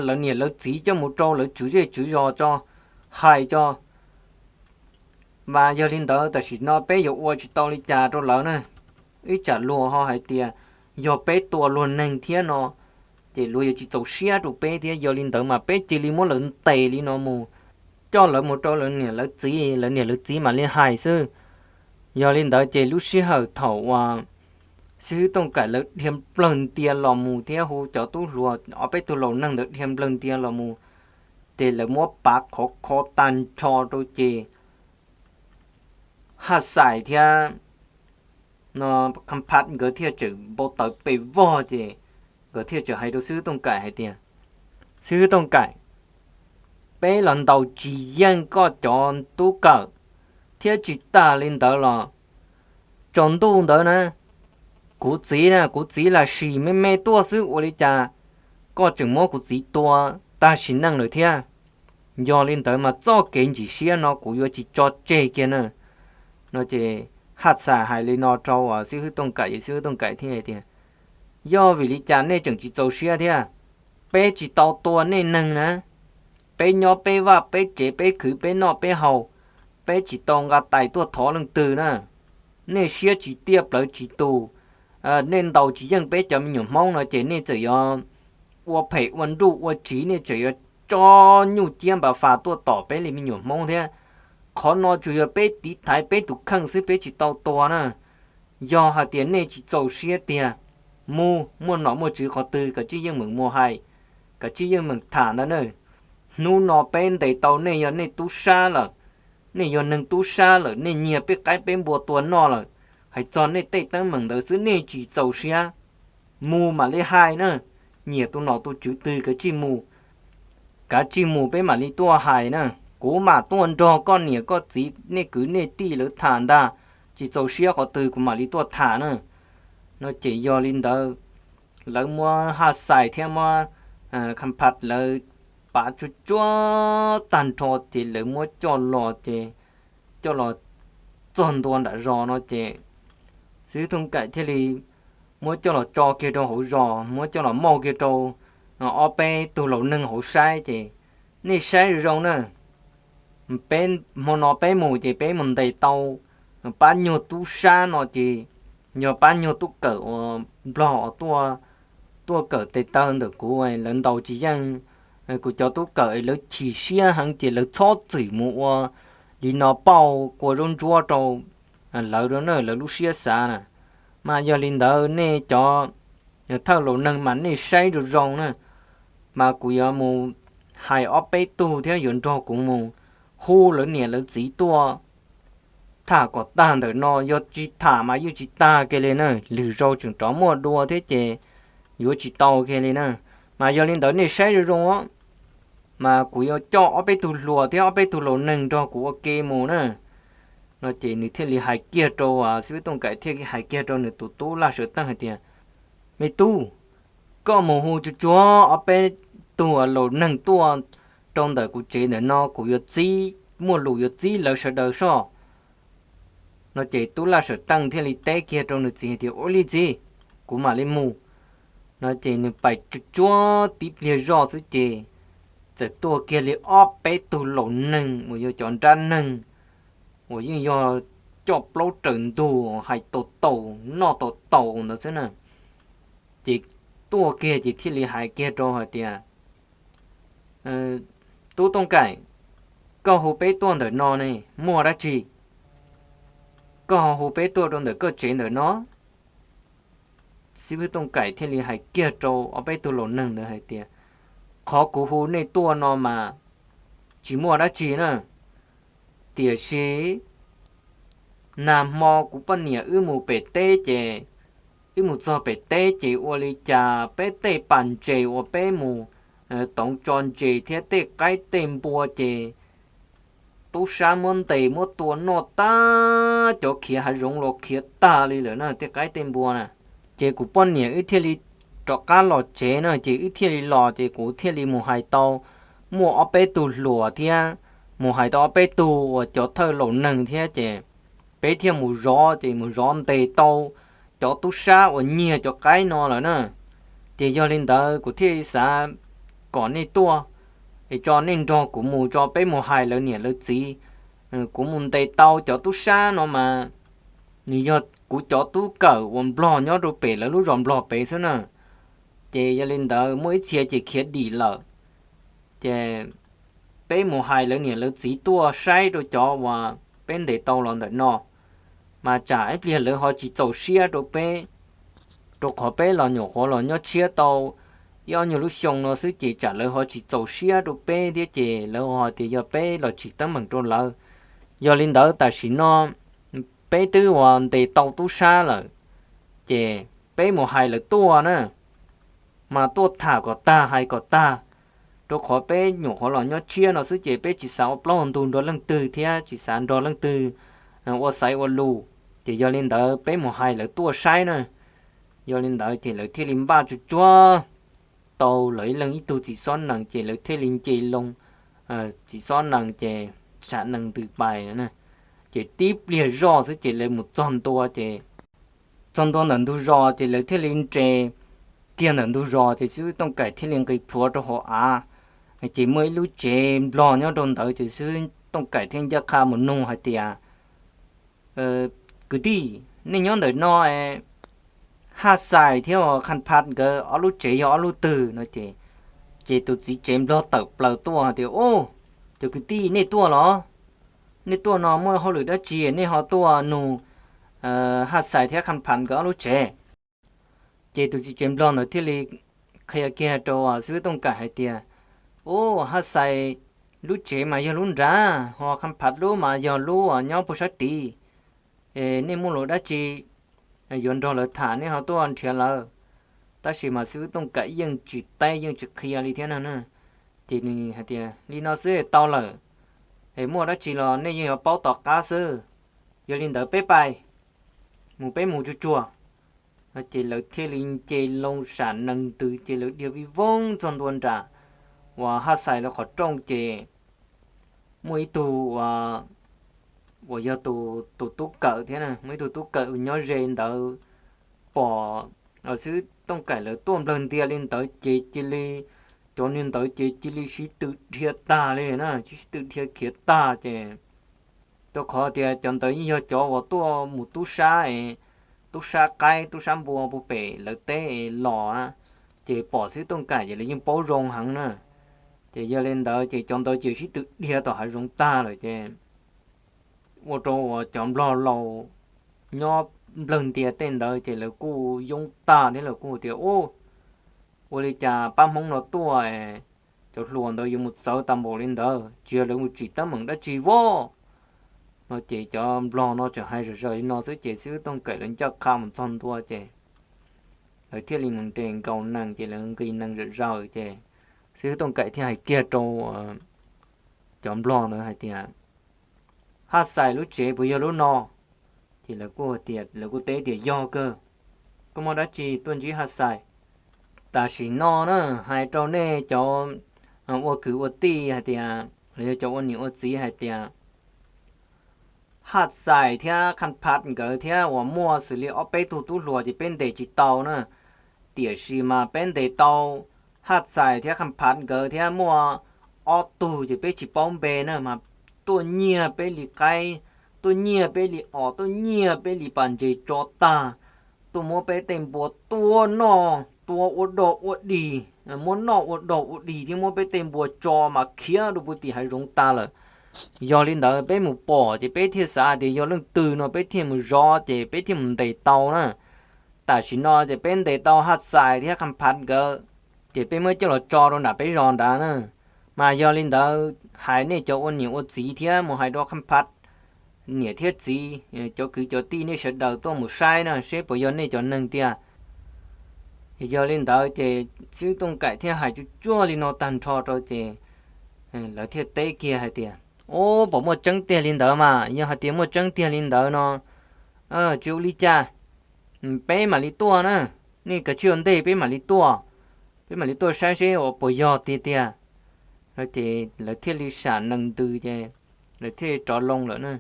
lawv niam lawv txiv, coj mus rau lawv tswv zej tswv zos tso, hais tso. Mas yog li ntawd tam sim no peb yuav ua tsis tau li cas rau lawv na. Ib tsam luag ho hais tias yog peb tua luag neeg thiab no ces luag yuav tsis txaus siab rau peb thiab. Yog li ntawd mas peb cia li muab lawv ntes li no mus, coj lawv mus rau lawv niam lawv txiv, lawv niam lawv txiv mam li hais xwb. Yog li ntawd ces lub sij hawm thaum uas xib hwb Tooj Kaim lawv dhia nplawg ntia los mus thiab hu cov tub hluas ob peb tug laus neeg ntawd dhia nplawg ntia los mus, ces lawv muab pav khov kho tag nrho rau ces Haj Xais thiab no Kham Phaj nkawd thiaj tseem npau taws pes vog ces nkawd thiaj tseem hais rau xib hwb Tooj Kaim hais tias, Xib hwb Tooj Kaim, peb los ntaus tsis yeej koj cov tub kawm, thiab tsis tas li ntawd los tsaus ntuj ntawd na, kuv txiv na, kuv txiv lam sim me me tuaj xwb ua li cas koj tseem muab kuv txiv tua? tag sim neej lawm thiab. Yog li ntawd mas txoj kev ntsis siab no kuv yuav tsis tso tseg kiag na. No ces Haj Xas hais li no rau Xib Hwb Tooj Kaim, Xib Hwb Tooj Kaim thiaj hais tias, yog vim li cas nej tseem tsis txaus siab thiab? Peb tsis tau tua nej neeg na, peb nyob peb vaj peb tsev, peb khwv peb noj peb haus, peb tsis tau nqa tais tuaj thov leej twg na. Nej siab tsis tiaj plawv tsis tus, nej ntaus tsis yeej peb cov me nyuam Hmoob no ces nej txawm yuav ua phem ua nruj ua tsiv, nej tseem yuav tso nyuj ciab npa fas tuaj tom peb li me nyuam Hmoob thiab. Qhov no tsuas yog peb tiv thaiv peb tus kheej xwb, peb tsis tau tua na. Yog hais tias nej tsis txaus siab tiag, mus, muaj nom muaj tswv qhov twg kav tsij yeej meem mus hais, kav tsij yeej meem tham ntawd na. Hnub no peb ntes tau nej yog nej tub sab lawm, nej yog neeg tub sab lawm, nej nyiag peb qaib peb npua tua noj lawm. Hais txog nej tej teeb meem ntawd xwb nej tsis txaus siab, mus mam li hais na. Nyiam tus nom tus tswv twg kav tsij mus, kav tsij mus peb mam li tuaj hais na. Kuv mam tuaj nrog koj niam koj txiv nej kwv nej tij lawv tham ntag, tsis txaus siab qhov twg kuv mam li tuaj tham na. No ces yog li ntawd, lawv muab Haj Xas thiab muab Kham Phaj lawv pav tsuag tsuag tag nrho ces lawv muab coj los ces coj los txog ntua nram zos no ces Xib Hwb Tooj Kaim thiaj li muab coj los tso kiag rau hauv zos, muab coj los muab kiag rau ob peb tug laus neeg hauv saib ces, nej saib zoo zoo na, peb, hmo no peb mus ces peb mus ntes tau pab nyuag tub sab no ces yog pab nyuag tub kawm uas nplog uas tuaj kawm tes taw ntawm kuv, lawv ntaus tsis yeej kuv cov tub kawm, lawv chim siab heev ces lawv txhob txwm mus ua li no pauj kua zaub ntsuab rau lawv na, lawv lub siab xav na. Mas yog li ntawd nej cov thawj laus neeg mas nej saib zoo zoo na, mas kuv yuav mus hais ob peb tug thiab yuav nrog kuv mus hu lawv niam lawv txiv tuaj tham kom tag ntawm no, yog tsis tham mas yeej tsis tag kiag li na, lwm zaus tseem rov muaj dua thiab ces yuav tsis tau kiag li na. Mas yog li ntawd nej saib zoo zoo, mas kuv yuav coj ob peb tug hluas thiab ob peb tug laus neeg nrog kuv ua ke mus na. No ces nws thiaj li hais kiag rau, Xib Hwb Tooj Kaim thiaj hais kiag rau nws tus tub Laj Sawv Teej hais tias, me tub, koj mus hu tsuag tsuag ob peb tug laus neeg tuaj rau ntawm kuv tsev ntawm no, kuv yuav txib, muaj lus yuav txib lawv sawv daws soj. No ces tub Laj Sawv Teej thiaj li teb kiag rau nws txiv hais tias, ua li txiv, kuv mam li mus. No ces nws pais tsuag tsuag tib pliag zoj xwb ces txawm tuaj kiag li ob peb tug laus neeg uas yog cov nrab neeg uas yeej yog coj plaub raws ntug hais tau taus noj tau taus ntawd xwb na. Ces tuaj kiag ces thiaj li hais kiag rau hais tias, tub Tooj Kaim, koj hu peb tuaj ntawm no ne, muaj dab tsi koj ho hu peb tuaj rau ntawm koj tsev ntawm no? Xib Hwb Tooj Kaim thiaj li hais kiag rau ob peb tug laus neeg ntawd hais tias, qhov kuv hu nej tuaj no mas tsis muaj dab tsi na, tiam sis nag hmo kuv poj niam wb mus pem teb ces, wb mus txog pem teb ces ua li cas peb tej pas ntses uas peb mus toov tso ntses thiab tej qaib tej npua ces tub sab muab ntes muab tua noj tag, cov khiav hav zoov los khiav tag li lawm na, tej qaib tej npua na. Ces kuv poj niam wb thiaj li rov qab los tsev na, ces wb thiaj li los ces kuv thiaj li mus hais tau muaj ob peb tug hluas thiab mus hais tau ob peb tug uas cov thawj laus neeg thiab ces peb thiaj mus zov, ces mus zov ntes tau cov tub sab uas nyiag cov qaib no lawm na. Ces yog li ntawd kuv thiaj li xav kom nej tuaj, es tso nej nrog kuv mus, tso peb mus hais lawv niam lawv txiv. Kuv mus ntes tau cov tub sab no mas nws yog kuv cov tub kawm uas nplog nyob rau pem lawv lub zos nplog pem xwb na. Ces yog li ntawd muaj ib txhia ces khiav dim lawm. Ces peb mus hais lawv niam lawv txiv tuaj saib rau cov uas peb ntes tau los ntawm no, mas tsam ib pliag lawv ho tsis txaus siab rau peb, rau qhov peb los nyuam qhuav los nyob tshiab tau ib ob nyuag lub xyoo no xwb ces tsam lawv ho tsis txaus siab rau peb thiab ces lawv ho hais tias yog peb los tsim teeb meem rau lawv. Yog li ntawd tam sim no peb twb uas ntes tau tub sab lawm, ces peb mus hais lawv tuaj na, mas tuaj tham kom tag hais kom tag, rau qhov peb nyuam qhuav los nyob tshiab no xwb ces peb tsis xav ua plaub ua ntug nrog leej twg thiab tsis xav nrog leej twg ua xaiv ua lus. Ces yog li ntawd peb mus hais lawv tuaj saib na. Yog li ntawd ces lawv thiaj li npaj tsuag tsuag tau lawv ib leeg ib tug txiv xob nees ces lawv thiaj li nce loo txiv xob nees ces sam nees ntws pais na. Ces tib pliag zoj xwb ces lawv mus txog ntua ces txog ntua ntawm ntug zos ces lawv thiaj li nres kiag ntawm ntug zos ces xib hwb Tooj Kaim thiaj li nqis plhuav rau hauv av. Ces muaj ib lub tsev nplog nyob rau ntawd ces xib hwb Tooj Kaim thiaj ncaj qha mus nug hais tias, kwv tij, nej nyob ntawm no, Haj Xais thiab Khaj Phav nkawd ob lub tsev yog ob lub twg no ces, ces tus txiv tsev nplog tawm plaws tuaj tias, Ub, cov kwv tij, nej tuaj los? Nej tuaj no muaj hauj lwm dab tsi nej ho tuaj nug Haj Xais thiab Khaj Phav nkawd ob lub tsev? Ces tus txiv tsev nplog ntawd thiaj li qhia kiag rau xib hwb Tooj Kaim hais tias, Ub, Haj Xais lub tsev mas yog lub nrad, ho Khaj Phav lub mas yog lub nyob puag sab tid. Nej muaj lus dab tsi yuav nrog lawv tham nej ho tuaj nrhiav lawv. Tab sis mas xib hwb Tooj Kaim yeej tsis teb yeej tsis qhia li thiab na. Ces nws hais tias, Li no xwb tau lawm, es muaj dab tsi los nej yeej yuav paub tom qab xwb. Yog li ntawd peb pais, mus peb mus tsuag tsuag. Ces lawv thiaj li nce loo sam nees ntws ces lawv dhia vij voog txog ntua nram uas Haj Xais lawv qhov rooj ces muaj ib tug uas yog tus tub kawm thiab, muaj ib tug tub kawm nyob ze ntawd pom xib hwb Tooj Kaim lawv tuaj nplawg ntias li ntawd ces cia li, cov niag ntawd ces cia li sib tw dhia tag li na, sib tw dhia khiav tag ces rau qhov tias cov ntawd yeej yog cov uas tuaj mus tub sab, tub sab qaib tub sab npua puag pem lawv teb los, ces pom xib hwb Tooj Kaim ces lawv yeej paub zoo heev na. Ces yog li ntawd ces cov ntawd ces sib tw dhia tom hav zoov tag lawm ces ua rau uas cov nplog laus nyob nplawg ntias tej ntawd ces lawv kuj yoob tag thiab lawv kuj tias, Ub, ua li cas pab Hmoob no tuaj, cov hluas ntawd yuav mus txawv tas npaum li ntawd, tsis yog lawv mus tsim teeb meem dab tsi vov? No ces cov nplog no tseem hais zom zaws li no xwb ces xib hwb Tooj Kaim lawv ncaj qha mus txog ntua ces lawv thiaj li mus nres nkaus nees ces lawv nqis nees zom zaws ces xib hwb Tooj Kaim thiaj hais kiag rau cov nplog ntawd hais tias, Haj Xais lub tsev puas yog lub no? Ces lawv kuj tias, lawv kuj teb tias, Yog kawg, koj muaj dab tsi tuaj ntsib Haj Xais? Tam sim no na, hais rau nej cov ua kwv ua tij hais tias, los yog cov ua niam ua txiv hais tias, Haj Xais thiab Khaj Phav nkawd thiab uas muaj xws li ob peb tug tub hluas ces peb ntes tsis tau na. Tiam sis mas peb ntes tau Haj Xais thiab Khaj Phav nkawd thiab muaj ob tug ces peb tsis paub npe na mas tuaj nyiag peb li qaib, tuaj nyiag peb li os, tuaj nyiag peb li pas ntses tso tag, tuaj muab peb tej npua tua noj tua ua dog ua dig, muab noj ua dog ua dig thiab muab peb tej npua tso mas khiav rau puag tim hav zoov tag lawm. Yog li ntawd peb mus pom ces peb thiaj xav hais tias yog leej twg no peb thiaj mus zov ces peb thiaj mus ntes tau na. Tam sim no ces peb ntes tau Haj Xais thiab Khaj Phav nkawd, ces peb muab coj los tso rau nram peb zos nrad na. Mas yog li ntawd hais nej cov ua niam ua txiv thiab mus hais rau Khaj Phav niam thiab txiv, cov kwv cov tij nej sawv daws tuaj mus saib na seb puas yog nej cov neeg tiag. Yog li ntawd ces xib hwb Tooj Kaim thiaj hais tsuj tsuaj li no tag nrho rau ces lawv thiaj teb kiag hais tias, Ub, puas muaj tseeb tiag li ntawd mas? Yog hais tias muaj tseeb tiag li ntawd no, tsis ua li cas, peb mam li tuaj na. Nej kav tsij ua ntej peb mam li tuaj, peb mam li tuaj saib seb uas puas yog tiag tiag. Ces lawv thiaj li sam nees ntws ces lawv thiaj li rov loo lawm na.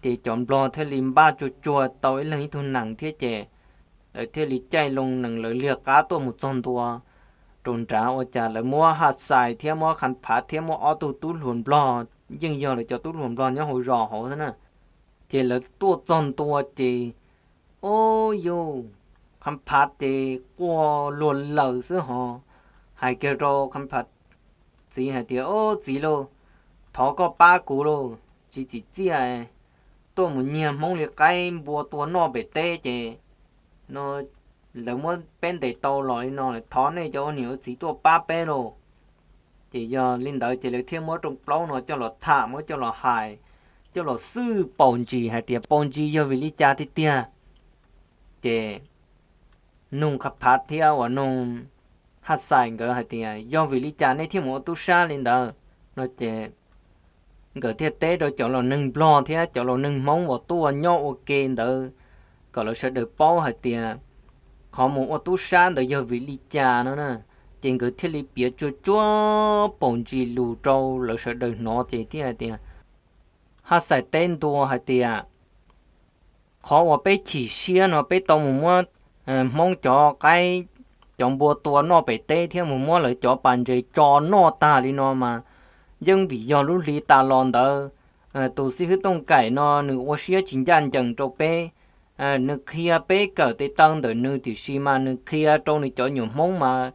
Ces cov nplog thiaj li npaj tsuag tsuag tau ib leeg ib tug nees thiab ces lawv thiaj li caij loo nees lawv liag qab tuaj mus txog ntua rau nrad ua cas lawv muab Haj Xais thiab muab Khaj Phav thiab muab ob tug tub hluas nplog, yeej yog lawv cov tub hluas nplog nyob hauv zos hauv xwb na. Ces lawv tuaj txog ntua ces, ub yuj, Khaj Phav ces quaj luag lawm xwb hos, hais kiag rau Khaj Phav txiv hais tias, Ub txiv lauj, thov koj pab kuv lauj, tsis txim txiaj tuaj mus nyiag Hmoob li qaib npua tua noj pem teb ces no lawv muab peb ntes tau los li no lawm, thov nej cov ua niam ua txiv tuaj pab peb lauj. Ces yog li ntawd ces lawv thiaj muab rooj plaub no coj los tham, muab coj los hais, coj los xwj paus ntsis hais tias paus ntsis yog vim li cas tiag tiag. Ces nug Khaj Phav thiab uas nug Haj Xais nkawd hais tias yog vim li cas nej thiaj mus ua tub sab li ntawd no ces nkawd thiaj teb rau cov laus neeg nplog thiab cov laus neeg Hmoob uas tuaj nyob ua ke ntawd kom lawv sawv daws paub hais tias qhov mus ua tub sab ntawd yog vim li cas no na. Ces nkawd thiaj li piav tsuag tsuag paus ntsis lus rau lawv sawv daws hnov ces thiaj hais tias, Haj Xais teb ntua hais tias, qhov uas peb chim siab no peb tau mus muab Hmoob cov qaib, cov npua tua noj pem teb thiab mus muab lawv cov pas ntses tso noj tag li no mas yeej vim yog lub hli tas los ntawd tus xib hwb Tooj Kaim no nws ua siab tsis ncaj ncees rau peb. Nws qhia peb kawm tes taw ntawm nws tiam sis mas nws qhia rau nws cov nyuam Hmoob mas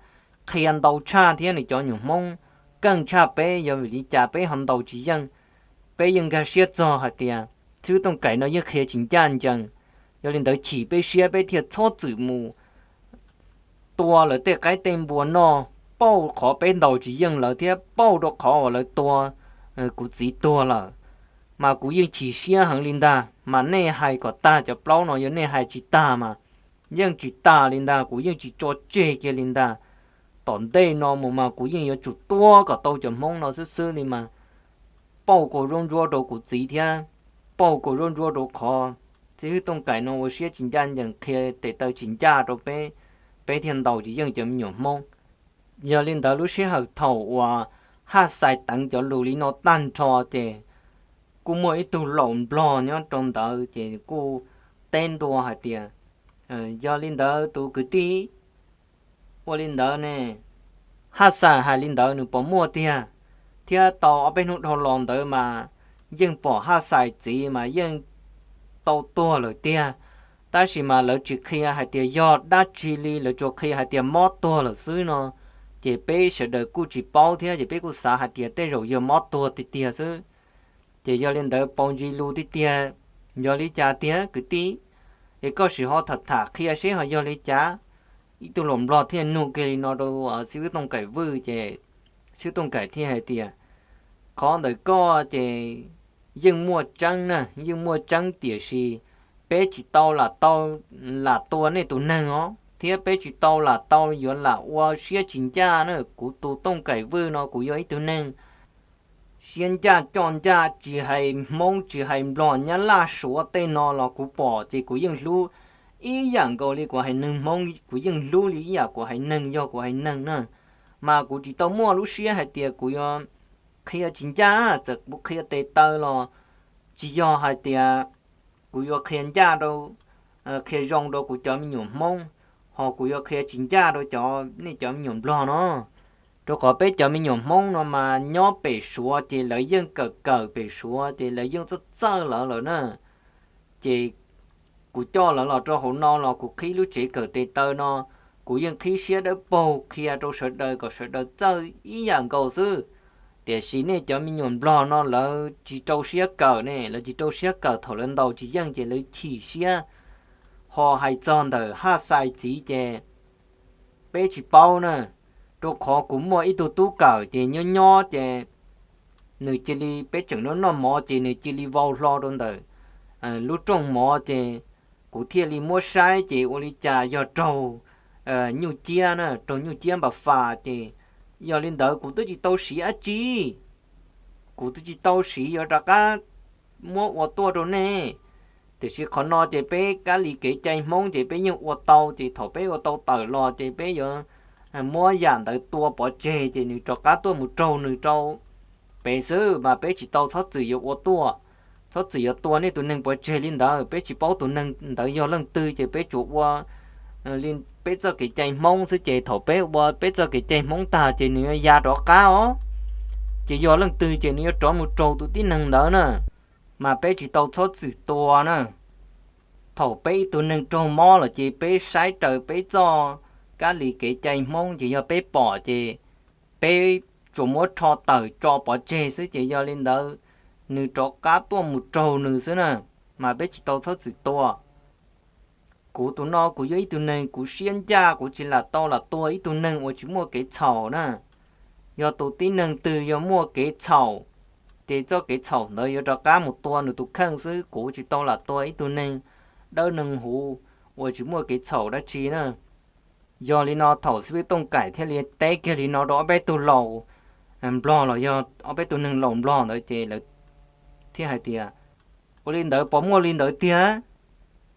qhia ntau tshaj thiab nws cov nyuam Hmoob keej tshaj peb, yog vim li cas peb ho ntaus tsis yeej. Peb yeej nkag siab txog hais tias xib hwb Tooj Kaim no yeej qhia tsis ncaj ncees. Yog li ntawd chim peb siab peb thiaj txhob txwm mus tua lawv tej qaib tej npua noj, pauj qhov peb ntaus tsis yeej lawv thiab pauj rau qhov uas lawv tua kuv txiv tuag lawm. Mas kuv yeej chim siab heev li ntag, mas nej hais kom tag cov plaub no, yog nej hais tsis tag mas yeej tsis tag li ntag, kuv yeej tsis tso tseg kiag li ntag. Tom ntej no mus mas kuv yeej yuav tsum tua kom tau cov Hmoob no xwb xwb li mas. Pauj kua zaub ntsuab rau kuv txiv thiab pauj kua zaub ntsuab rau qhov xib hwb Tooj Kaim no ua siab tsis ncaj ncees qhia tes taw tsis ncaj rau peb, peb thiaj ntaus tsis yeej cov me nyuam Hmoob. Yog li ntawd lub sij hawm thaum uas Haj Xais teev cov lus li no tag nrho ces kuj muaj ib tug laus Nplog nyob rau ntawd ces kuj teb ntua hais tias, Yog li ntawd tus kwv tij, ua li ntawd ne, Haj Xais hais li ntawd nws puas muaj tiag? Thiab tau ob peb hnub dhau los ntawd mas yeej pom Haj Xais txiv mas yeej tau tuag lawm tiag, tab sis mas lawv tsis qhia hais tias yog dab tsi li, lawv tsuas qhia hais tias mob tuag lawm xwb no. Ces peb sawv daws kuj tsis paub thiab ces peb kuj xav hais tias tej zaum yog mob tuag tiag tiag xwb. Ces yog li ntawd paus ntsis lus tiag tiag, yog li cas tiag kwv tij? Es koj sim ho tham tham qhia seb ho yog li cas. Ib tug laus Nplog thiaj nug kiag li no rau xib hwb Tooj Kaim Vwj ces xib hwb Tooj Kaim thiaj hais tias, Qhov ntawm koj ces yeej muaj tseeb na, yeej muaj tseeb tiam sis peb tsis tau lam tau lam tua nej tus neeg os, thiab peb tsis tau lam tau yuav lam ua siab tsis ncaj na. Kuv tus Tooj Kaim Vwj no kuv yog ib tug neeg siab ncaj coj ncaj, tsis hais Hmoob tsis hais Nplog, Nyab Laj Suav tej no los kuv pom ces kuv yeej hlub ib yam nkaus li kuv haiv neeg Hmoob, kuv yeej hlub li ib yam kuv haiv neeg yog kuv haiv neeg na. Mas kuv tsis tau muaj lub siab hais tias kuv yuav qhia tsis ncaj, txawm kuv qhia tes taw los tsis yog hais tias kuv yuav qhia ncaj rau, qhia zoo rau kuv cov me nyuam Hmoob, ho kuv yuav qhia tsis ncaj rau cov, nej cov me nyuam Nplog no. Rau qhov peb cov me nyuam Hmoob no mas nyob pem Suav ces lawv yeej kawm kawm pem Suav ces lawv yeej txawj txawj lawv lawm na. Ces kuv coj lawv los rau hauv no los kuv qhib lub tsev kawm tes taw no, kuv yeej qhib siab dawb paug qhia rau sawv daws kom sawv daws txawj ib yam nkaus xwb. Tiam sis nej cov me nyuam Nplog no lawv tsis rau siab kawm ne, lawv tsis rau siab kawm, thaum lawv ntaus tsis yeej ces lawv chim siab, ho hais txog ntawm Haj Xais txiv ces peb tsis paub na, rau qhov kuv muaj ib tug tub kawm ces nyob nyob ces nws cia li, peb tseem noj noj mov ces nws cia li vau hlo rau ntawm lub rooj mov ces kuv thiaj li muab saib ces ua li cas yog raug nyuj ciab na, raug nyuj ciab npas fas ces yog li ntawd kuv twb tsis tau siv dab tsi, kuv twb tsis tau siv yuav rov qab muab ua tuaj rau nej. Tiam sis qhov no ces peb kab li kev cai Hmoob ces peb yeej ua tau, ces thaum peb ua tau tawm los ces peb yuav muab yam ntawd tua pov tseg ces nws rov qab tuaj mus raug nws rau pem xwb, mas peb tsis tau txhob txwm yuav ua tuaj, txhob txwm yuav tua nej tus neeg pov tseg li ntawd. Peb tsis paub tus neeg ntawd yog leej twg ces peb tsuas ua li peb txoj kev cai Hmoob xwb, ces thaum peb ua peb txoj kev cai Hmoob tag ces nws yuav ya rov qab os. Ces yog leej twg ces nws yuav rov mus raug tus tib neeg ntawd na, mas peb tsis tau txhob txwm tua na. Thaum peb ib tug neeg raug mob lawm ces peb saib raws peb txoj kab li kev cai Hmoob ces yog peb pom ces peb tsuas muab rho tawm tso pov tseg xwb, ces yog li ntawd nws rov qab tuaj mus raug nws xwb na, mas peb tsis tau txhob txwm tua. Kuv tus no kuv yog ib tug neeg kuv siab ncaj, kuv tsis lam tau lam tua ib tug neeg uas tsis muaj kev txhaum na. Yog tus tib neeg twg yog muaj kev txhaum, ces txoj kev txhaum ntawd yuav rov qab mus tua nws tus kheej xwb, kuv tsis tau lam tua ib tug neeg dawb neeg huv uas tsis muaj kev txhaum dab tsi na. Yog li no thaum xib hwb Tooj Kaim thiaj li teb kiag li no rau ob peb tug laus Nplog los yog ob peb tug neeg laus Nplog ntawd ces lawv thiaj hais tias, ua li ntawd puas muaj li ntawd tiag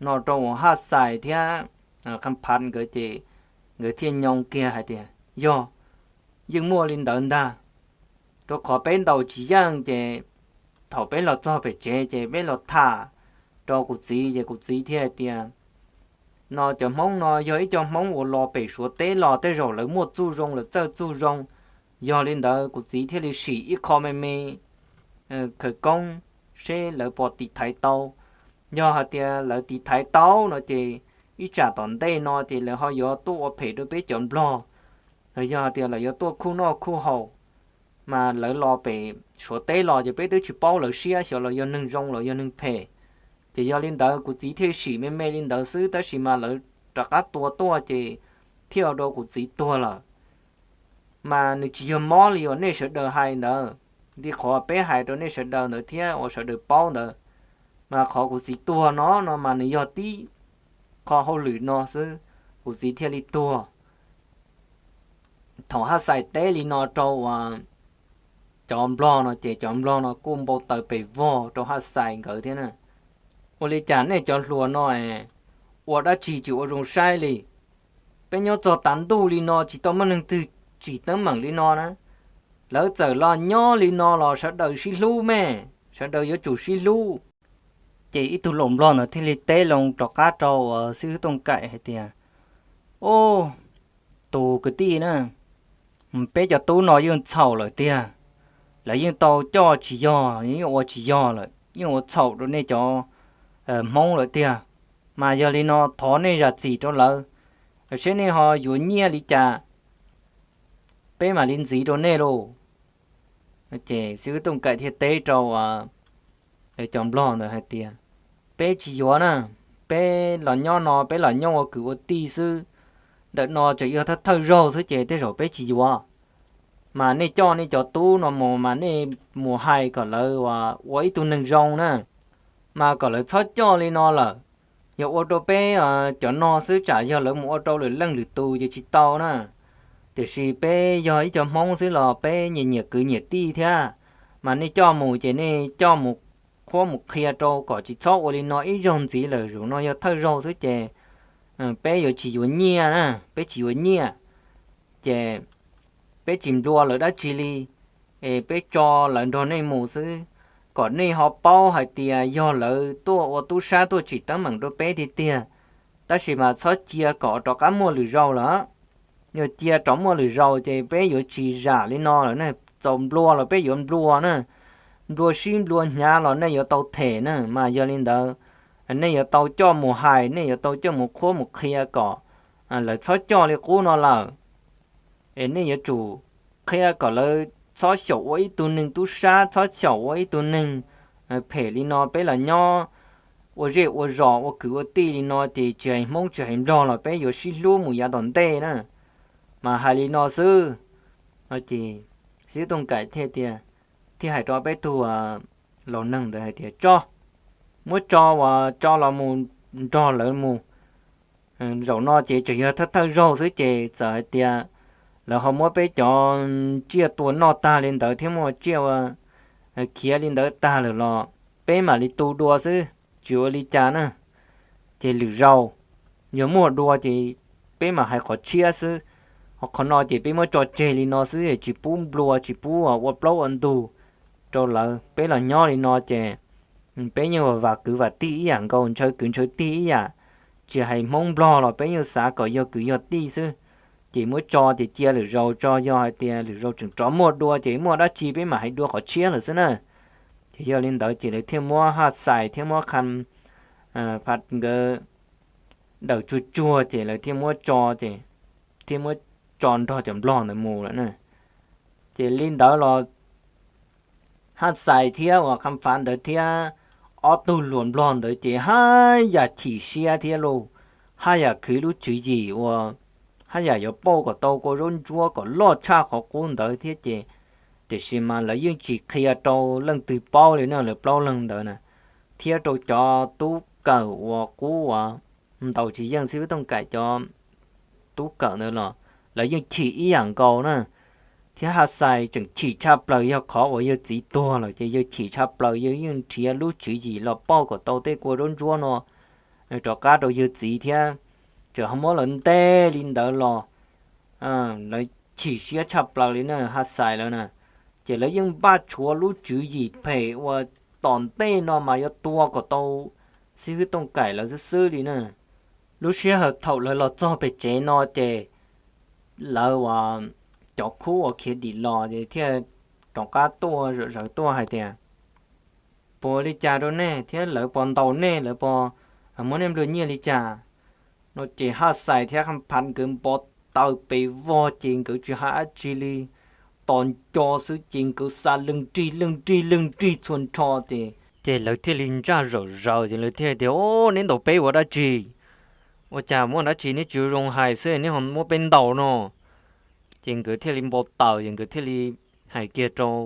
no rau uas Haj Xais thiab Kham Pham nkawd ces nkawd thiaj nyoo kiag hais tias, yog, yeej muaj li ntawd ntag. Rau qhov peb ntaus tsis yeej ces thaum peb los txog pem tsev ces peb los tham rau kuv txiv ces kuv txiv thiaj hais tias, no cov Hmoob no yog ib co Hmoob uas los pem Suav teb los tej zaum lawv muaj txuj zoo lawv txawj txuj zoo. Yog li ntawd kuv txiv thiaj li sim ib qho me me khawv koob seb lawv puas tiv thaiv tau. Yog hais tias lawv tiv thaiv tau no ces ib tsam tom ntej no ces lawv ho yuav tuaj ua phem rau peb cov Nplog, los yog hais tias lawv yuav tuaj khuj noj khuj haus. Mas lawv los pem Suav teb los ces peb twb tsis paub lawv siab xyov los yog neeg zoo los yog neeg phem. Ces yog li ntawd kuv txiv thiaj sim me me li ntawd xwb tab sis mas lawv rov qab tua tuaj ces thiaj ua rau kuv txiv tuag lawm. Mas nws tsis yog mob li uas nej sawv daws hais ntawd, li qhov peb hais rau nej sawv daws ntawd thiab uas sawv daws paub ntawd. Mas qhov kuv txiv tuag no no mas nws yog tib qho hauj lwm no xwb, kuv txiv thiaj li tuag. Thaum Haj Xais teb li no rau uas cov Nplog no ces cov Nplog no kuj npau taws pes vog rau Haj Xais nkawd thiab na. Ua li cas nej cov hluas no es ua dab tsi tsis ua zoo saib li? Peb nyob txog tav ntuj li no tsis tau muaj neeg twg tsim teeb meem li no na. Lawv txawm los nyob li no los sawv daws sib hlub me, sawv daws yuav tsum sib hlub. Ces ib tug hluas Nplog ntawd thiaj li teb loo rov qab rau uas xib hwb Tooj Kaim hais tias, o, tus kwv tij na, peb cov tub no yeej txhaum lawm tiag. Lawv yeej tau coj tsis yog, yeej ua tsis yog lawm, yeej ua txhaum rau nej cov Hmoob lawm tiag. Mas yog li no thov nej zam txim rau lawv, seb nej ho yuav nyiaj li cas, peb mam li ntxiv rau nej lauj. Ces xib hwb Tooj Kaim thiaj teb rau cov Nplog ntawd hais tias, peb tsis yuav na, peb los nyob no peb los nyob ua kwv ua tij xwb, ntawm no tseem yog thawj thawj zaug xwb ces tej zaum peb tsis yuav. Mas nej coj nej cov tub no mus mas nej mus hais kom lawv ua ib tug neeg zoo na, mas kom lawv txhob coj li no lawm. Yog ua rau peb cov no xwb tsam yog lawv mus ua rau lwm leej lwm tus ces tsis tau na. Tiam sis peb yog ib co Hmoob xwb los peb nyiam nyiam kwv nyiam tij thiab, mas nej coj mus ces nej coj mus qhuab mus qhia rau kom tsis txhob ua li no ib zaug ntxiv lawm, zaum no yog thawj zaug xwb ces peb yuav tsis yuav nyiaj na, peb tsis yuav nyiaj. Ces peb tsis nplua lawv dab tsi li, es peb tso lawv nrog nej mus xwb, kom nej ho paub hais tias yog lawv tuaj ua tub sab tuaj tsim teeb meem rau peb tiag tiag, tab sis mas txhob cia kom rov qab muaj lwm zaus lawm. Yog cia rov muaj lwm zaus ces peb yuav tsis zam li no lawm ne, txaus nplua los peb yuav nplua na, nplua sib nplua hnyav los nej yuav tau them na. Mas yog li ntawd, nej yuav tau coj mus hais, nej yuav tau coj mus qhuab mus qhia kom lawv txhob coj li qub no lawm. Es nej yuav tsum qhia kom lawv txhob xyaum ua ib tug neeg tub sab, txhob xyaum ua ib tug neeg phem li no. Peb los nyob ua zej ua zos ua kwv ua tij li no ces tsis hais Hmoob tsis hais Nplog los peb yuav sib hlub mus yav tom ntej na. Mas hais li no xwb, ces xib hwb Tooj Kaim thiaj tias, thiaj hais rau peb tug laus neeg ntawd hais tias, tso, muab tso uas tso los mus nrog lawv mus. Zaum no ces tseem yog thawj thawj zaug xwb ces txawm hais tias lawv ho muab peb cov tsiaj tua noj tag li ntawd thiab muab tsiaj ua khiav li ntawd tag lawm los peb mam li tu dua xwb, tsis ua li cas na. Ces lwm zaus yog muaj dua ces peb mam hais qhov tshiab xwb. Ho qhov no ces peb muab tso tseg li no xwb, tsis pub nplua tsis pub ua plaub ua ntug rau lawv. Peb los nyob li no ces peb yeej vam kwv vam tij ib yam nkaus, ntshaw kwv ntshaw tij ib yam. Tsis hais Hmoob Nplog los peb yeej xav kom yog kwv yog tij xwb. Ces muab tso ces cia lwm zaus tso, yog hais tias lwm zaus tseem rov muaj dua ces muaj dab tsi peb mam hais dua qhov tshiab lawm xwb na. Ces yog li ntawd ces lawv thiaj muab Haj Xais thiab muab Kham Pha nkawd dawm tsuag tsuag ces lawv thiaj muab tso, ces thiaj muab tso nrog cov Nplog ntawd mus lawm na. Ces li ntawd los Haj Xais thiab uas Kham Pha ntawd thiab ob tug hluas Nplog ntawd ces haj yam chim siab thiab lauj, haj yam khwv lub tswv yim uas haj yam yuav pauj kom tau kua zaub ntsuab kom loj tshaj qhov qub ntawd thiab ces, tiam sis mas lawv yeej tsis qhia rau leej twg paub li na, lawv plaub leeg ntawd na, thiab rau cov tub kawm uas qub uas ntaus tsis yeej xib hwb Tooj Kaim cov tub kawm ntawd los lawv yeej chim ib yam nkaus na. Thiab Haj Xais tseem chim tshaj plaws yog qhov uas yawg txiv tuag lawm ces yawg chim tshaj plaws, yawg yeej nrhiav lub tswv yim los pauj kom tau tej kua zaub ntsuab no rov qab rau yawg txiv thiab. Txawm ho muab lawv ntes li ntawd los lawv chim siab tshaj plaws li na, Haj Xais lawv na. Ces lawv yeej npaj tshuav lub tswv yim phem uas tom ntej no mas yuav tua kom tau xib hwb Tooj Kaim lawv xwb xwb li na. Lub sij hawm thaum lawv los txog pem tsev no ces lawv uas cov khub uas khiav dim los ces thiaj rov qab tuaj zom zaws tuaj hais tias, puas li cas rau nej thiab lawv puas ntaus nej, lawv puas muab nej nplua nyiaj li cas no. Ces Haj Xais thiab Kham Phaj nkawd npau taws pes vog ces nkawd tsis hais dab tsi li, tos nco xwb ces nkawd xa leej nrig leej nrig leej nrig txhua nrho ces, ces lawv thiaj li ntsaj zom zaws ces lawv thiaj tias, o, neb ntaus peb ua dab tsi? Ua cas muaj dab tsi neb tsis zoo hais xwb neb ho muab peb ntaus no? Ces nkawd thiaj li npau taws ces nkawd thiaj li hais kiag rau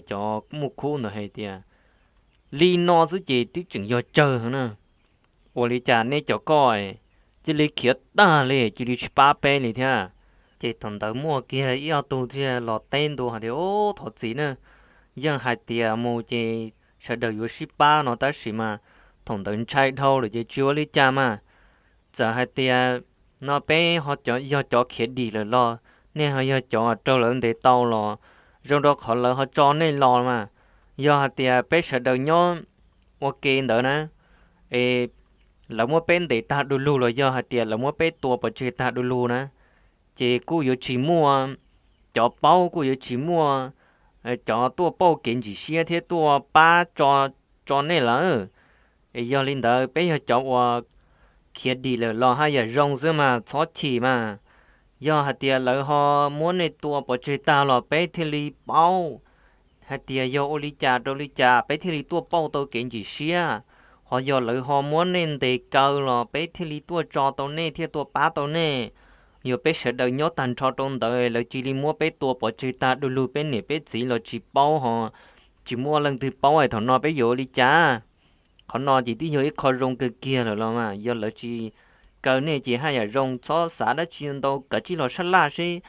cov muaj khub ntawd hais tias, li no xwb ces twb tseem yog tsawg na. Ua li cas nej cov koj cia li khiav tag li cia li tsis pab peb li thiab? Ces thaum ntawd muaj kiag ib ob tug thiaj los teb ntua hais tias, o, thov txim na, yeej hais tias mus ces sawv daws yuav sib pab no tab sis mas thaum ntawd ntshai dhau lawm ces tsis ua li cas mas. Txawm hais tias no peb ho yog cov khiav dim lawm los nej ho yog cov raug lawv ntes tau los zoo rau qhov lawv ho tso nej los mas, yog hais tias peb sawv daws nyob ua ke ntawd na, es lawv muab peb ntes tag du lug los yog hais tias lawv muab peb tua pov tseg tag du lug na, ces kuj yuav tsis muaj cov paub, kuj yuav tsis muaj cov tuaj pauj kev ntsim siab thiab tuaj pab tso, tso nej lawm. Es yog li ntawd peb yog cov uas khiav dim lawm los haj yam zoo xwb mas txhob chim mas. Yog hais tias lawv ho muab nej tua pov tseg tag los peb thiaj li paub hais tias yog ua li cas rau li cas peb thiaj li tuaj pauj tau kev ntsim siab. Ho yog lawv ho muab nej ntes kaw los peb thiaj li tuaj tso tau nej thiaj tuaj pab tau nej. Yog peb sawv daws nyob tag nrho rau ntawd lawv cia li muab peb tua pov tseg tag du lug peb niam peb txiv los tsis paub ho tsis muaj leej twg paub es thaum no peb yuav ua li cas? Qhov no ces twb yog ib qho zoo kawg kiag lawm los mas yog lawv tsis kaw nej ces haj yam zoo, txhob xav dab tsi ntau, kav tsij los sab laj seb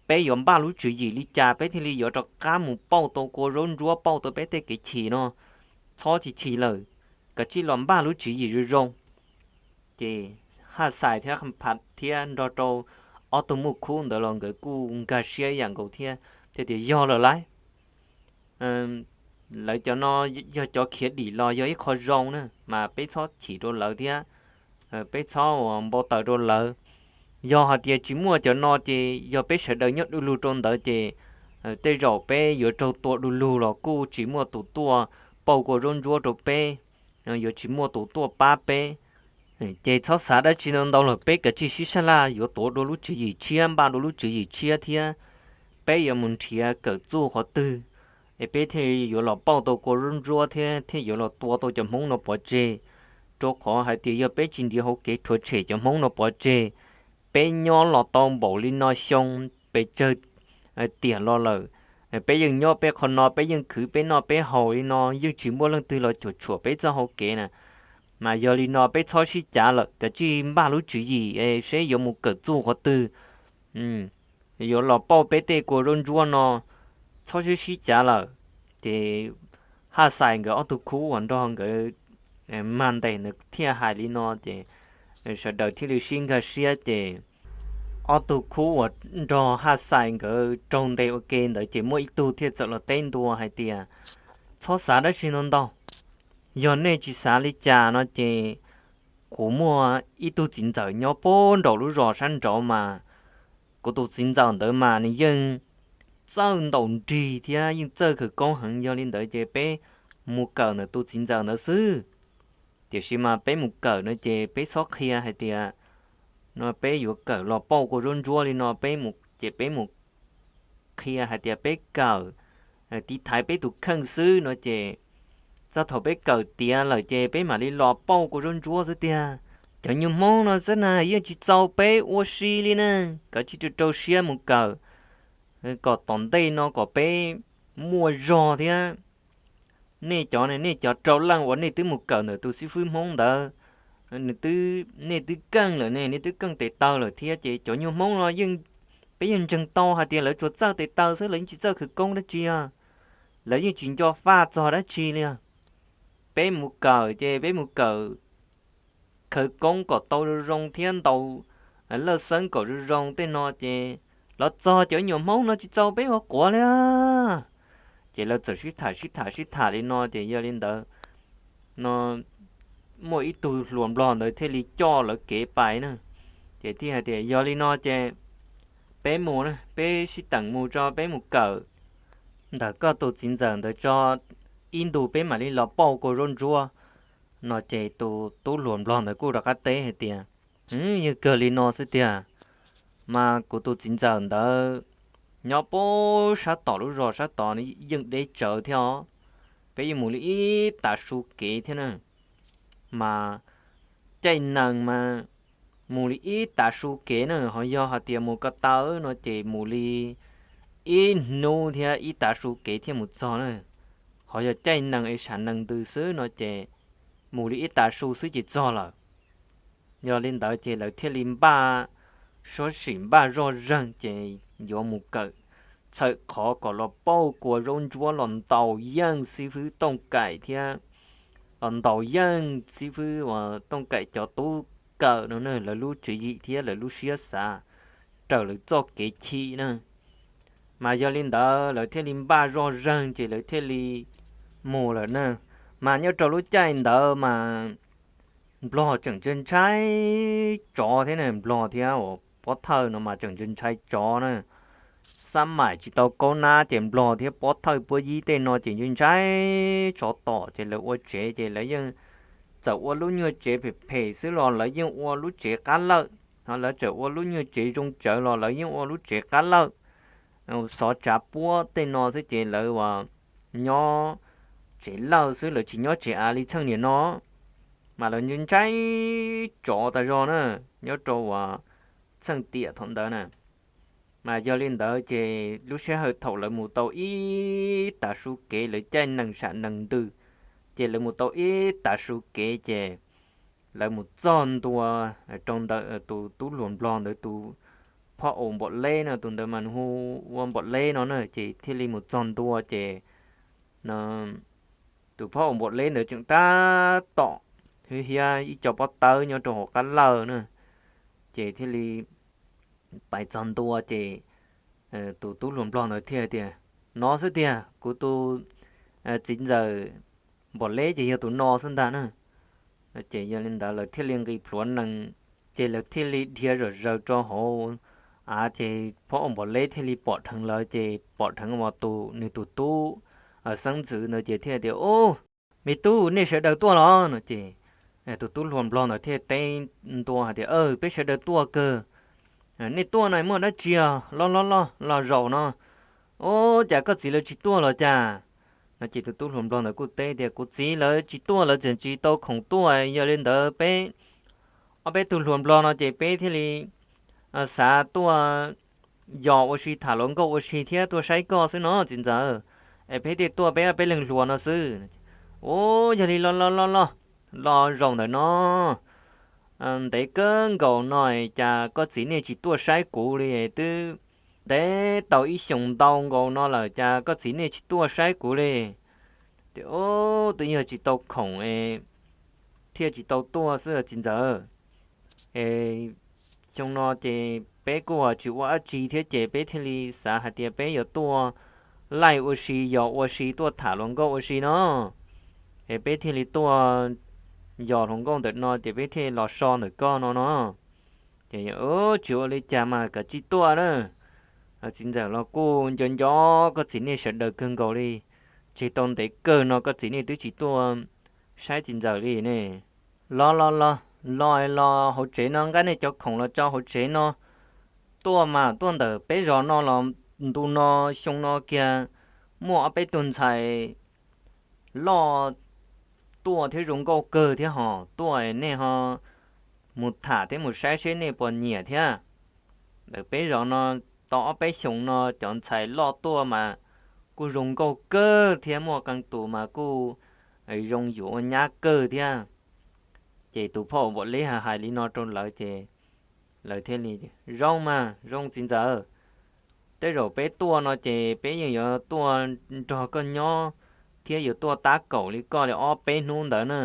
peb yuav npaj lub tswv yim li cas peb thiaj li yuav rov qab mus pauj tau kua zaub ntsuab pauj tau peb tej kev chim no. Txhob chim chim lawm, kav tsij los npaj lub tswv yim zoo zoo. Ces Haj Xais thiab Kham Phaj thiab nrog rau ob tug muaj khub ntawd los nkawd kuj nkag siab ib yam nkaus thiab, thiaj tias yog lawm lauj. Lawv cov no yog cov khiav dim los yog ib qho zoo na mas peb txhob chim rau lawv thiab peb txhob uas npau taws rau lawv. Yog hais tias tsis muaj cov no ces yog peb sawv daws nyob du lug rau ntawd ces tej zaum peb yuav raug tua du lug los kuj tsis muaj tus tuaj pauj kua zaub ntsuab rau peb, yuav tsis muaj tus tuaj pab peb. Ces txhob xav dab tsi ntau ntau lawm, peb kav tsij sib sab laj yuav tuav dua lub tswv yim tshiab, npaj dua lub tswv yim tshiab thiab peb yuav mus nrhiav kawm txuj qhov twg es peb thiaj yuav los pauj tau kua zaub ntsuab thiab thiaj yuav los tua tau cov Hmoob no pov tseg. Rau qhov hais tias yog peb tsis nrhiav hauv kev rhuav tshem cov Hmoob no pov tseg, peb nyob los tau npaum li no xyoo pes tsawg tiam los lawm, peb yeej nyob peb qhov no, peb yeej khwv peb noj peb haus li no, yeej tsis muaj leej twg los cuam tshuam peb txoj hau kev na. Mas yog li no peb txhob sib cav lawm, kav tsij npaj lub tswv yim seb yuav mus kawm txuj qhov twg, yuav los pauj peb tej kua zaub ntsuab no, txhob sib sib cav lawm. Ces Haj Xais nkawd ob tug khub uas nrog nkawd mag ntes ntawd thiaj hais li no ces sawv daws thiaj li sib nkag siab ces ob tug khub uas nrog Haj Xais nkawd raug ntes ua ke ntawd ces muaj ib tug thiaj txawm los teb ntua hais tias, txhob xav dab tsi ntau ntau, yog nej tsis xav li cas no ces kuv muaj ib tug txiv ntxawm nyob puag nraum lub zos sab nraud mas kuv tus txiv ntxawm ntawd mas nws yeej txawj ntaus nrig thiab yeej txawj khawv koob heev, yog li ntawd ces peb mus kawm ntawm tus txiv ntxawm ntawd xwb. Tiam sis mas peb mus kawm no ces peb txhob qhia hais tias no peb yuav kawm los pauj kua zaub ntsuab li no, peb mus ces peb mus qhia hais tias peb kawm tiv thaiv peb tus kheej xwb no ces txog thaum peb kawm tiav lawm ces peb mam li los pauj kua zaub ntsuab xwb tiag. Cov nyuag Hmoob no xwb na yeej tsis txaus peb ua si li na, kav tsij rau rau siab mus kawm kom tom ntej no kom peb muaj zog thiab. Nej cov, nej cov rau leej uas nej twb mus kawm ntawm tus xib fwb Hmoob ntawd, nws twb, nej twb keej lawm ne, nej twb keej tes taw lawm thiab ces cov nyuag Hmoob no yeej, peb yeej ntseeg tau hais tias lawv tsuas txawj tes taw xwb, lawv yeej tsis txawj khawv koob dab tsi os. Lawv yeej tsis nco faj txog dab tsi li os. Peb mus kawm ces peb mus kawm khawv koob kom tau zoo zoo thiab ntaus laj xeeb kom zoo zoo tej no ces los txog cov nyuam Hmoob no tsis txaus peb ua quav li. Ces lawv txawm sib tham sib tham sib tham li no ces yog li ntawd no muaj ib tug hluas nplog ntawd thiaj li coj lawv kev pais na. Ces thiaj hais tias yog li no ces peb mus, peb sib teem mus tso, peb mus kawm ntawm koj tus txiv ntxawm ntawd tso, ib ntus peb mam li los pauj kua zaub ntsuab no. Ces tus tub hluas nplog ntawd kuj rov qab teb hais tias, yeej kawg li no xwb tiag, mas kuv tus txiv ntxawm ntawd nyob puag sab tom lub zos sab tod yeej deb tsawv thiab os, peb yeej mus li ib tav su kev thiab na. Mas caij nees mas mus li ib tav su kev na, ho yog hais tias mus ko taw no ces mus li ib hnub thiab ib tav su kev thiaj mus txog na. Ho yog caij nees es sam nees ntws xwb no ces mus li ib tav su xwb ces txog lawm. Yog li ntawd ces lawv thiaj li npaj suab sim npaj zoj zeeg ces yuav mus kawm txhawm qhov kom los pauj kua zaub ntsuab los ntaus yeej xib fwb Tooj Kaim thiab los ntaus yeej xib fwb uas Tooj Kaim cov tub kawm no na, lawv lub tswv yim thiab lawv lub siab xav raws lawv txoj kev chim na. Mas yog li ntawd lawv thiaj li npaj zoj zeeg ces lawv thiaj li mus lawm na. Mas nyob rau lub caij ntawd mas nplog tseem ntshai ntshai tsov thiab na, nplog thiab uas pov thawj no mas tseem ntshai ntshai tsov na. Xab maim tsis tau kaub nab ces nplog thiab pov thawj puab yib tej no ces ntshai ntshai tsov tom ces lawv ua tsev ces lawv yeej txawm ua lub nyuag tsev phem phem xwb los lawv yeej ua lub tsev qab lawj, ho lawv txawm ua lub nyuag tsev zoo tsawv los lawv yeej ua lub tsev qab lawj xov tsav puab tej no xwb ces lawv uas nyob tsev lawj xwb, lawv tsis nyob tsev av li txheej niam no. Mas lawv ntshai ntshai tsov tas zog na, nyob rau uas txheej tiam thaum ntawd na. Mas yog li ntawd ces lub sij hawm thaum lawv mus tau ib tav su kev, lawv caij nees sam nees ntws, ces lawv mus tau ib tav su kev ces lawv mus txog ntua rau ntawm tus tub hluas nplog ntawd tus phauj Npaum Leb no, tus ntawd mas nws hu ua Npaum Leb no na, ces thiaj li mus txog ntua ces tus phauj Npaum Leb ntawd tseem tab tom hwb hiab ib co pob tawb nyob rau hauv qab lawj na, ces thiaj li pais txog ntua ces tus tub hluas nplog ntawd thiaj tias, no xwb tiag, kuv tus txiv ntxawm Npaum Leb ces yog tus no xwb ntag na. Ces yog li ntawd lawv thiaj li nqis plhuav nees, ces lawv thiaj li dhia zom zaws rau hauv av ces phauj Npaum Leb thiaj li pom dheev lawv ces pom dheev uas tus nws tus tub xeeb ntxwv ntawd ces thiaj tias, ub, me tub, nej sawv daws tuaj los no ces tus tub hluas nplog ntawd thiaj teb ntua hais tias, peb sawv daws tuaj kawg. Nej tuaj na muaj dab tsi os? Los los los los zaum no. Ub, cas koj txiv lawv tsis tuaj los cas? No ces tus tub hluas nplog ntawd kuj teb tias, kuv txiv lawv tsis tuaj, lawv tseem tsis tau khoom tuaj, yog li ntawd peb ob peb tug hluas nplog no ces peb thiaj li xav tuaj yos ua si tham hluas nkauj ua si thiab tuaj saib koj xwb no txiv ntxawm. Es peb thiaj tuaj peb ob peb leeg hluas no xwb. Ub, yog li los los los los, los zaum ntawm no. Ntev kawg nkaus no cas koj txiv nej tsis tuaj saib kuv li, twb ntev tau ib xyoos ntau nkaus no lawm cas koj txiv nej tsis tuaj saib kuv li. Tias, ub, twb yog tsis tau khoom es thiaj tsis tau tuaj xwb txiv ntxawm. Es xyoo no ces peb kuj tsis ua dab tsi thiab ces peb thiaj li xav hais tias peb yuav tuaj laij ua si yos ua si tuaj tham hluas nkauj ua si no. Es peb thiaj li tuaj yos hluas nkauj ntawm no ces peb thiaj li los so ntawm koj no no. Ces, tsis ua li cas mas kav tsij tuaj na. Txiv ntxawm los kuj nco nco koj txiv nej sawv daws kawg nkaus li. Tseg tau ntev kawg no koj txiv nej twb tsis tuaj saib txiv ntxawm li ne. Los los los, los los hauv tsev no, nqa nej cov khoom los tso hauv tsev no. Tuaj mas tuaj ntawm peb zos no los ntu no xyoo no kiag muaj ob peb tug ntxhais loj tuaj thiab zoo nkauj kawg thiab hos, tuaj nej ho mus tham thiab mus saib seb nej puas nyiam thiab. Ntawm peb zos no tau ob peb xyoos no cov ntxhais loj tuaj mas kuj zoo nkauj kawg thiab muaj qee tus mas kuj zoo yuav ua nyab kawg thiab. Ces tus phauj Npaum Leb hais hais li no rau lawv ces lawv thiaj li, zoo mas zoo txiv ntxawm. Tej zaum peb tuaj no ces peb yeej yuav tuaj nrog koj nyob thiab yuav tuaj tab kaum li koj li ob peb hnub ntawd na.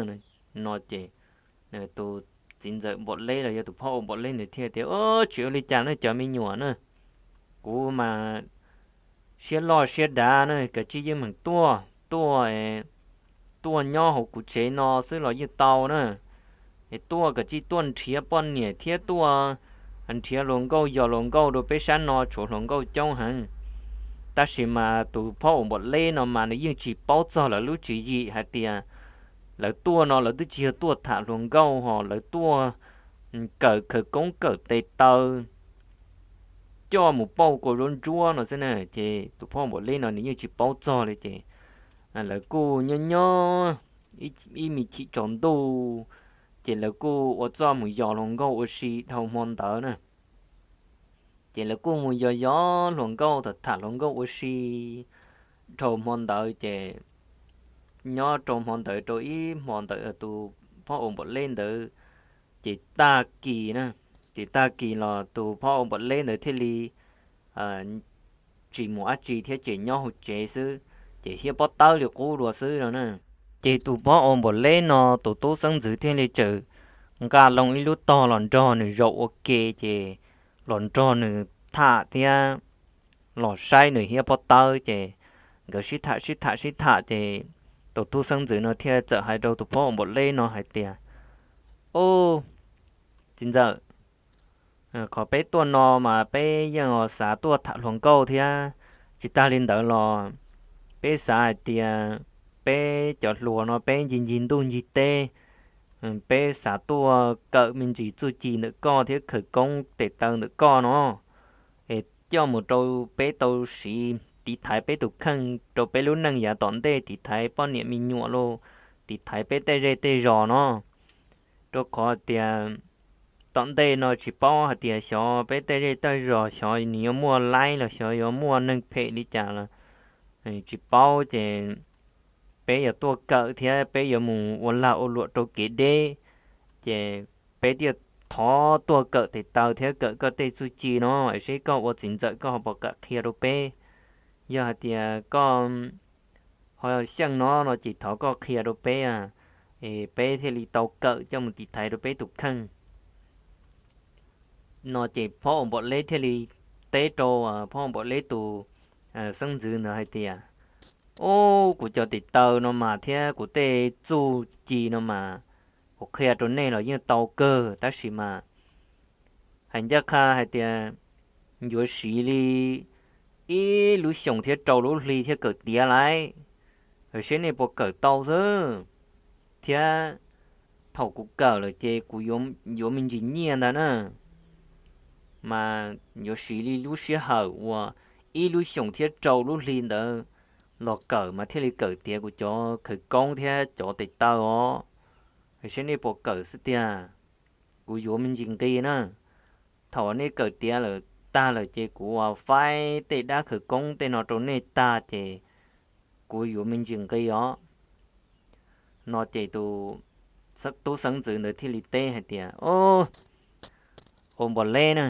No ces tus txiv ntxawm Npaum Leb los yog tus phauj Npaum Leb ntawd thiaj tias, tsis ua li cas ne cov me nyuam na. Kuv mas siab loj siab dav na, kav tsij yeej meem tuaj, tuaj, tuaj nyob hauv kuv tsev no xwb los yeej tau na. Es tuaj kav tsij tuaj nrhiav poj niam thiab tuaj nrhiav hluas nkauj yos hluas nkauj rau peb sab no, tshuav hluas nkauj coob heev. Tab sis mas tus phob uas npaum leb no mas nws yeej tsis paub txog lawv lub tswv yim hais tias lawv tuaj no lawv twb tsis yog tuaj tham hluas nkauj ho lawv tuaj kawm khawv koob kawm tes taw coj mus pauj kua zaub ntsuab no xwb na. Ces tus phob uas npaum leb no nws yeej tsis paub txog li ces lawv kuj nyob nyob ib me chim tsaus ntuj, ces lawv kuj ua txuj mus yos hluas nkauj ua si dhau hmo ntawd na. Ces lawv kuj mus yos yos hluas nkauj tham tham hluas nkauj ua si dhau hmo ntawd ces nyob rau hmo ntawd rau ib hmo ntawd tus phob uas npaum leb ntawd ces tag kis na, ces tag kis los tus phob uas npaum leb ntawd thiaj li tsis mus dab tsi thiab ces nyob hauv tsev xwb, ces hiab pob tawb li qub dua xwb no na. Ces tus phob uas npaum leb no tus tub xeeb ntxwv thiaj li tseem nqa loo ib lub tog los nrog nws zaum ua ke ces los nrog nws tham thiab los saib nws hiab pob tawb ces nkawd sib tham sib tham sib tham ces tus tub xeeb ntxwv no thiaj txawm hais rau tus phob uas npaum leb no hais tias, Ub, txiv ntxawm, qhov peb tuaj no mas peb yeej xav tuaj tham hluas nkauj thiab, tsis tag li ntawd los peb xav hais tias peb cov hluas no peb ncig ncig ntuj ncig teb, peb xav tuaj kawm me ntsis txuj ci ntawm koj thiab khawv koob tes taw ntawm koj no es coj mus rau peb tau siv tiv thaiv peb tus kheej rau peb lub neej yav tom ntej, tiv thaiv poj niam me nyuam los tiv thaiv peb tej zej tej zos no. Rau qhov tias tom ntej no tsis paub hais tias xyov peb tej zej tej zos xyov nws yuav muaj laib los xyov yuav muaj neeg phem li cas los tsis paub, ces peb yuav tuaj kawm thiab peb yuav mus ua lag ua luam rau kev deb, ces peb thiaj thov tuaj kawm tes taw thiab kawm koj tej txuj ci no es seb koj ua txiv ntxawm koj ho puas kam qhia rau peb. Yog hais tias koj ho xyeej no no ces thov koj qhia rau peb, es peb thiaj li tau kawm coj mus tiv thaiv rau peb tus kheej. No ces phob uas npaum leb thiaj li teb rau phob uas npaum leb tus xeeb ntxwv ntawd hais tias, Ub, kuv cov tes taw no mas thiab kuv tej txuj ci no mas kuv qhia rau nej los yeej tau kawg, tab sis mas hais ncaj qha hais tias yuav siv li ib lub xyoos thiab rau lub hli thiaj kawm tiav lawm, seb nej puas kawm tau xwb. Thiab thaum kuv kawm lawm ces kuv yuav me ntsis nyiaj ntag na, mas yuav siv li lub sij hawm uas ib lub xyoos thiab rau lub hli ntawd los kawm mas thiaj li kawm tiav kuv cov khawv koob thiab cov tes taw os. Seb nej puas kawm xwb tiag, kuv yuav me ntsis nqi na. Thaum nej kawm tiav lawm tag lawm ces kuv faib tej dab khawv koob tej no rau nej tag ces kuv yuav me ntsis nqi os. No ces tus tub xeeb ntxwv ntawd thiaj li teb hais tias, Ub, uas npaum leb na,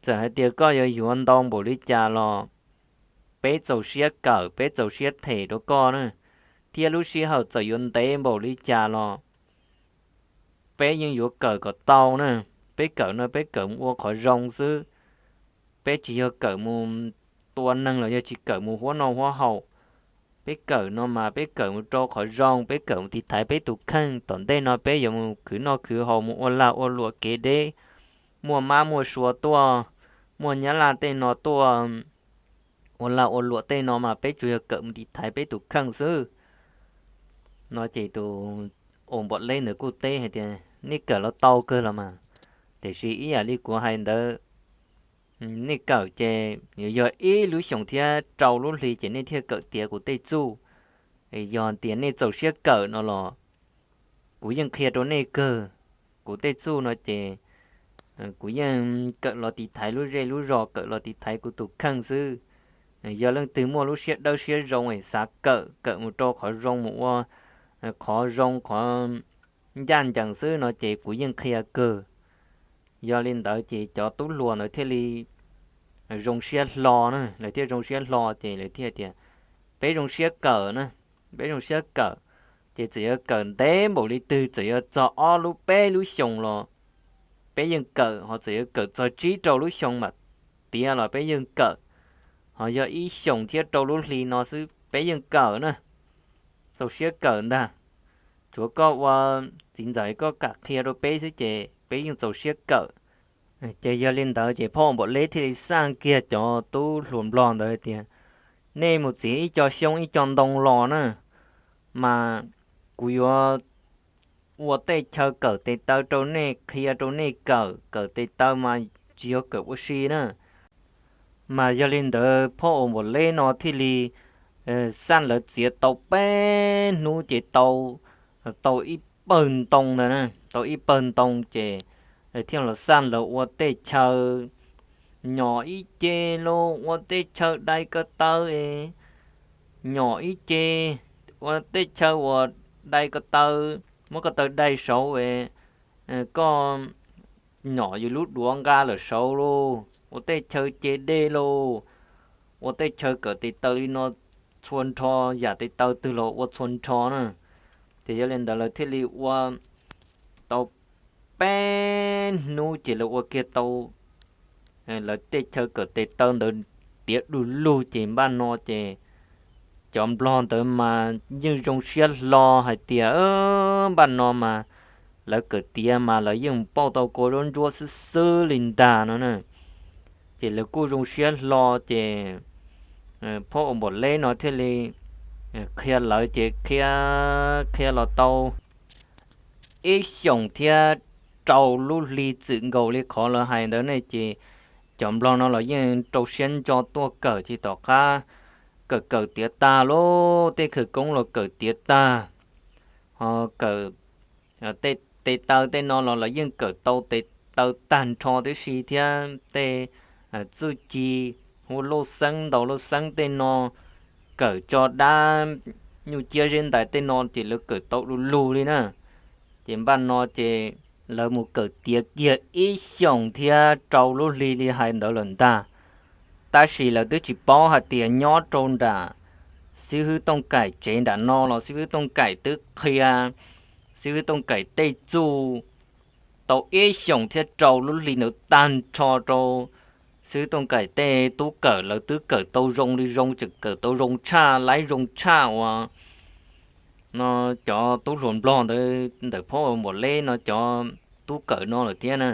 txawm hais tias koj yuav yuav ntau npaum li cas los peb txaus siab kawm, peb txaus siab them rau koj na, thiab lub sij hawm txawm yuav ntev npaum li cas los peb yeej yuav kawm kom tau na. Peb kawm no peb kawm mus ua qhov zoo xwb, peb tsis yog kawm mus tua neeg los yog tsis kawm mus huab noj huab haus. Peb kawm no mas peb kawm mus rau qhov zoo, peb kawm mus tiv thaiv peb tus kheej. Tom ntej no peb yuav mus khwv noj khwv haus, mus ua lag ua luam kev deb, muaj mab muaj sua tuaj, muaj nyab laj tej no tuaj, ua lag ua luam tej no mas peb tsuas yog kawm mus tiv thaiv peb tus kheej xwb. No ces tus uas npaum leb ntawd kuj teb hais tias, Nej kawm los tau kawg los mas, tiam sis ib yam li kuv hais ntawd, nej kawm ces yuav yog ib lub xyoos thiab rau lub hli ces nej thiaj kawm tiav kuv tej txuj. Yog tias nej txaus siab kawm no los kuv yeej qhia rau nej kawg. Kuv tej txuj no ces kuv yeej kawm los tiv thaiv lub zej lub zos, kawm los tiv thaiv kuv tus kheej xwb. Yog leej twg muaj lub siab dawb siab zoo es xav kawm, kawm mus rau qhov zoo, mus ua qhov zoo qhov ncaj ncees xwb no ces kuv yeej qhia kawg. Yog li ntawd ces cov tub hluas ntawd thiaj li zoo siab hlo na, lawv thiaj zoo siab hlo ces lawv thiaj tias, Peb zoo siab kawm na, peb zoo siab kawm. Ces txawm yuav kawm ntev npaum li twg, txawm yuav txog ob lub peb lub xyoos los peb yeej kawm, ho txawm yuav kawm txog tsib rau lub xyoo mas tiav los peb yeej kawm. Ho yog ib xyoos thiab rau lub hli no xwb peb yeej kawm na, txaus siab kawm ntag. Tsuav koj ua txiv ntxawm koj kam qhia rau peb xwb ces peb yeej txaus siab kawm. Ces yog li ntawd ces phauj Npaum Leb thiaj li xaj kiag cov tub hluas nplog ntawd tias, nej mus txiav ib co xyoob ib co ntoo los na, mas kuv yuav ua tej chaw kawm tes taw rau nej, qhia rau nej kawm, kawm tes taw mas tsis yog kawm ua si na. Mas yog li ntawd phauj Npaum Leb no thiaj li xaj lawv txiav tau peb hnub ces tau, tau ib pawg ntoo ntawd, tau ib pawg ntoo ces thiaj los xaj lawv ua tej chaw, nyom ib ce los ua tej chaw dai ko taw es, nyom ib ce ua tej chaw uas dai ko taw, muab ko taw dai saud es, koj nyom yus lub duav nqa lawm saud lauj, ua tej chaw ce dej lauj, ua tej chaw kawm tes taw li no txhua nrho, yam tes taw twg los ua txhua nrho na. Ces yog li ntawd lawv thiaj li ua tau peb hnub ces lawv ua kiag tau lawv tej chaw kawm tes taw ntawd tiav du lug ces npaj no ces cov nplog ntawd mas yeej zoo siab hlo hais tias npaj no mas lawv kawm tiav mas lawv yeej pauj tau kua zaub ntsuab xwb xwb li ntag no na. Ces lawv kuj zoo siab hlo ces phauj Npaum Leb no thiaj li qhia lawv ces qhia, qhia los tau ib xyoos thiab rau lub hli txwm nkaus li qhov lawv hais ntawd ne ces cov nplog no los yeej rau siab ntso tuaj kawm ces tom qab kawm kawm tiav tag lauj, tej khawv koob los kawm tiav tag, ho kawm tes taw tej no los lawv yeej kawm tau tes taw tag nrho tib si thiab tej txuj ci hu lauj xeeb ntaus lauj xeeb tej no, kawm tso dab nyuj ciab zeb ntais tej no ces lawv kawm tau du lug li na. Ces npaj no ces lawv mus kawm tiav kiag ib xyoos thiab rau lub hli li hais ntawd lawm ntag. Tab sis lawv twb tsis paub hais tias nyob rau nram xib hwb Tooj Kaim tsev nram no los xib hwb Tooj Kaim twb qhia xib hwb Tooj Kaim tej txuj tau ib xyoos thiab rau lub hli ntawd tag nrho rau xib hwb Tooj Kaim tej tub kawm, lawv twb kawm tau zoo li zoo, tseem kawm tau zoo tshaj, laib zoo tshaj uas no cov tub hluas nplog ntawd ntawm phauj Npaum Leb no cov tub kawm no lawm thiab na.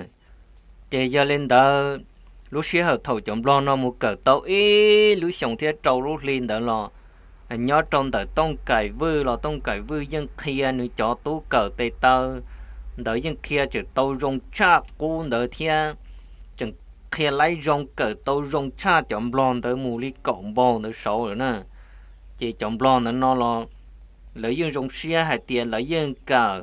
Ces yog li ntawd, lub sij hawm thaum cov nplog no mus kawm tau ib lub xyoos thiab rau lub hli ntawd los, nyob rau ntawm Tooj Kaim Vwj los Tooj Kaim Vwj yeej qhia nws cov tub kawm tes taw ntawd yeej qhia tseem tau zoo tshaj qub ntawd thiab, tseem qhia laib zoo kawm tau zoo tshaj cov nplog ntawd mus li kaum npaug ntawd saud lawm na. Ces cov nplog ntawd no los lawv yeej zoo siab hais tias lawv yeej kawm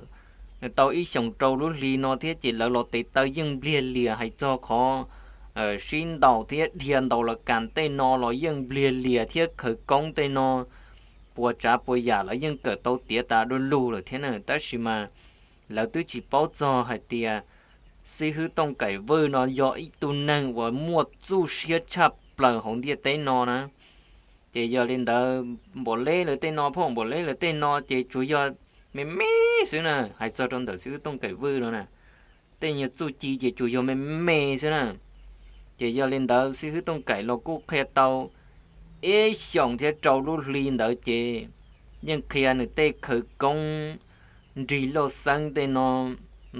tau ib xyoos rau lub hli no thiab ces lawv los tes taw yeej npliag lias, hais txog qhov sib ntaus thiab dhia ntaus los kas tej no los yeej npliag lias thiab khawv koob tej no puas tsav puas yam lawv yeej kawm tau tiav tas du lug lawm thiab na. Tab sis mas lawv twb tsis paub txog hais tias xib hwb Tooj Kaim Vwj no yog ib tug neeg uas muaj txuj siab tshaj plaws hauv ntiaj teb no na. Ces yog li ntawd Npaum Leb lawv tej no, phauj Npaum Leb lawv tej no ces tsuas yog me me xwb na, hais txog rau ntawm xib hwb Tooj Kaim Vwj no na, tej nyuag txuj ci ces tsuas yog me me xwb na. Ces yog li ntawd xib hwb Tooj Kaim los kuj qhia tau ib xyoos thiab rau lub hli ntawd ces yeej qhia nws tej khawv koob nrig lauj xeeb tej no,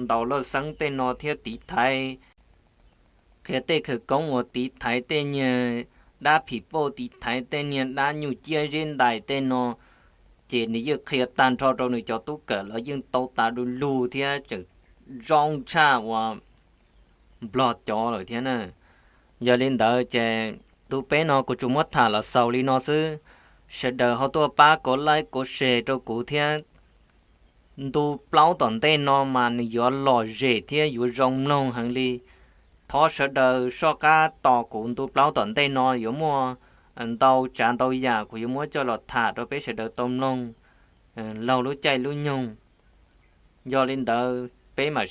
ntaus lauj xeeb tej no thiab tiv thaiv, qhia tej khawv koob uas tiv thaiv tej niag dab phim pauj, tiv thaiv tej niag dab nyuj ciab zeb ntais tej no, ces nws yeej qhia tag nrho rau nws cov tub kawm los yeej tau tas du lug thiab tseem zoo tshaj uas nplog cov lawm thiab na. Yog li ntawd ces ntu peb no kuv tsuas muab tham los xaus li no xwb. Sawv daws ho tuaj pab kov like kov share rau kuv thiab. Ntu plaub tom ntej no mas nws yuav lom zem thiab yuav zoo mloog heev li. Thov sawv daws soj qab tos kuv, ntu plaub tom ntej no yuav muaj ntau tsav ntau yam kuv yuav muab coj los tham rau peb sawv daws tau mloog laug lub caij lub nyoog. Yog li ntawd peb mam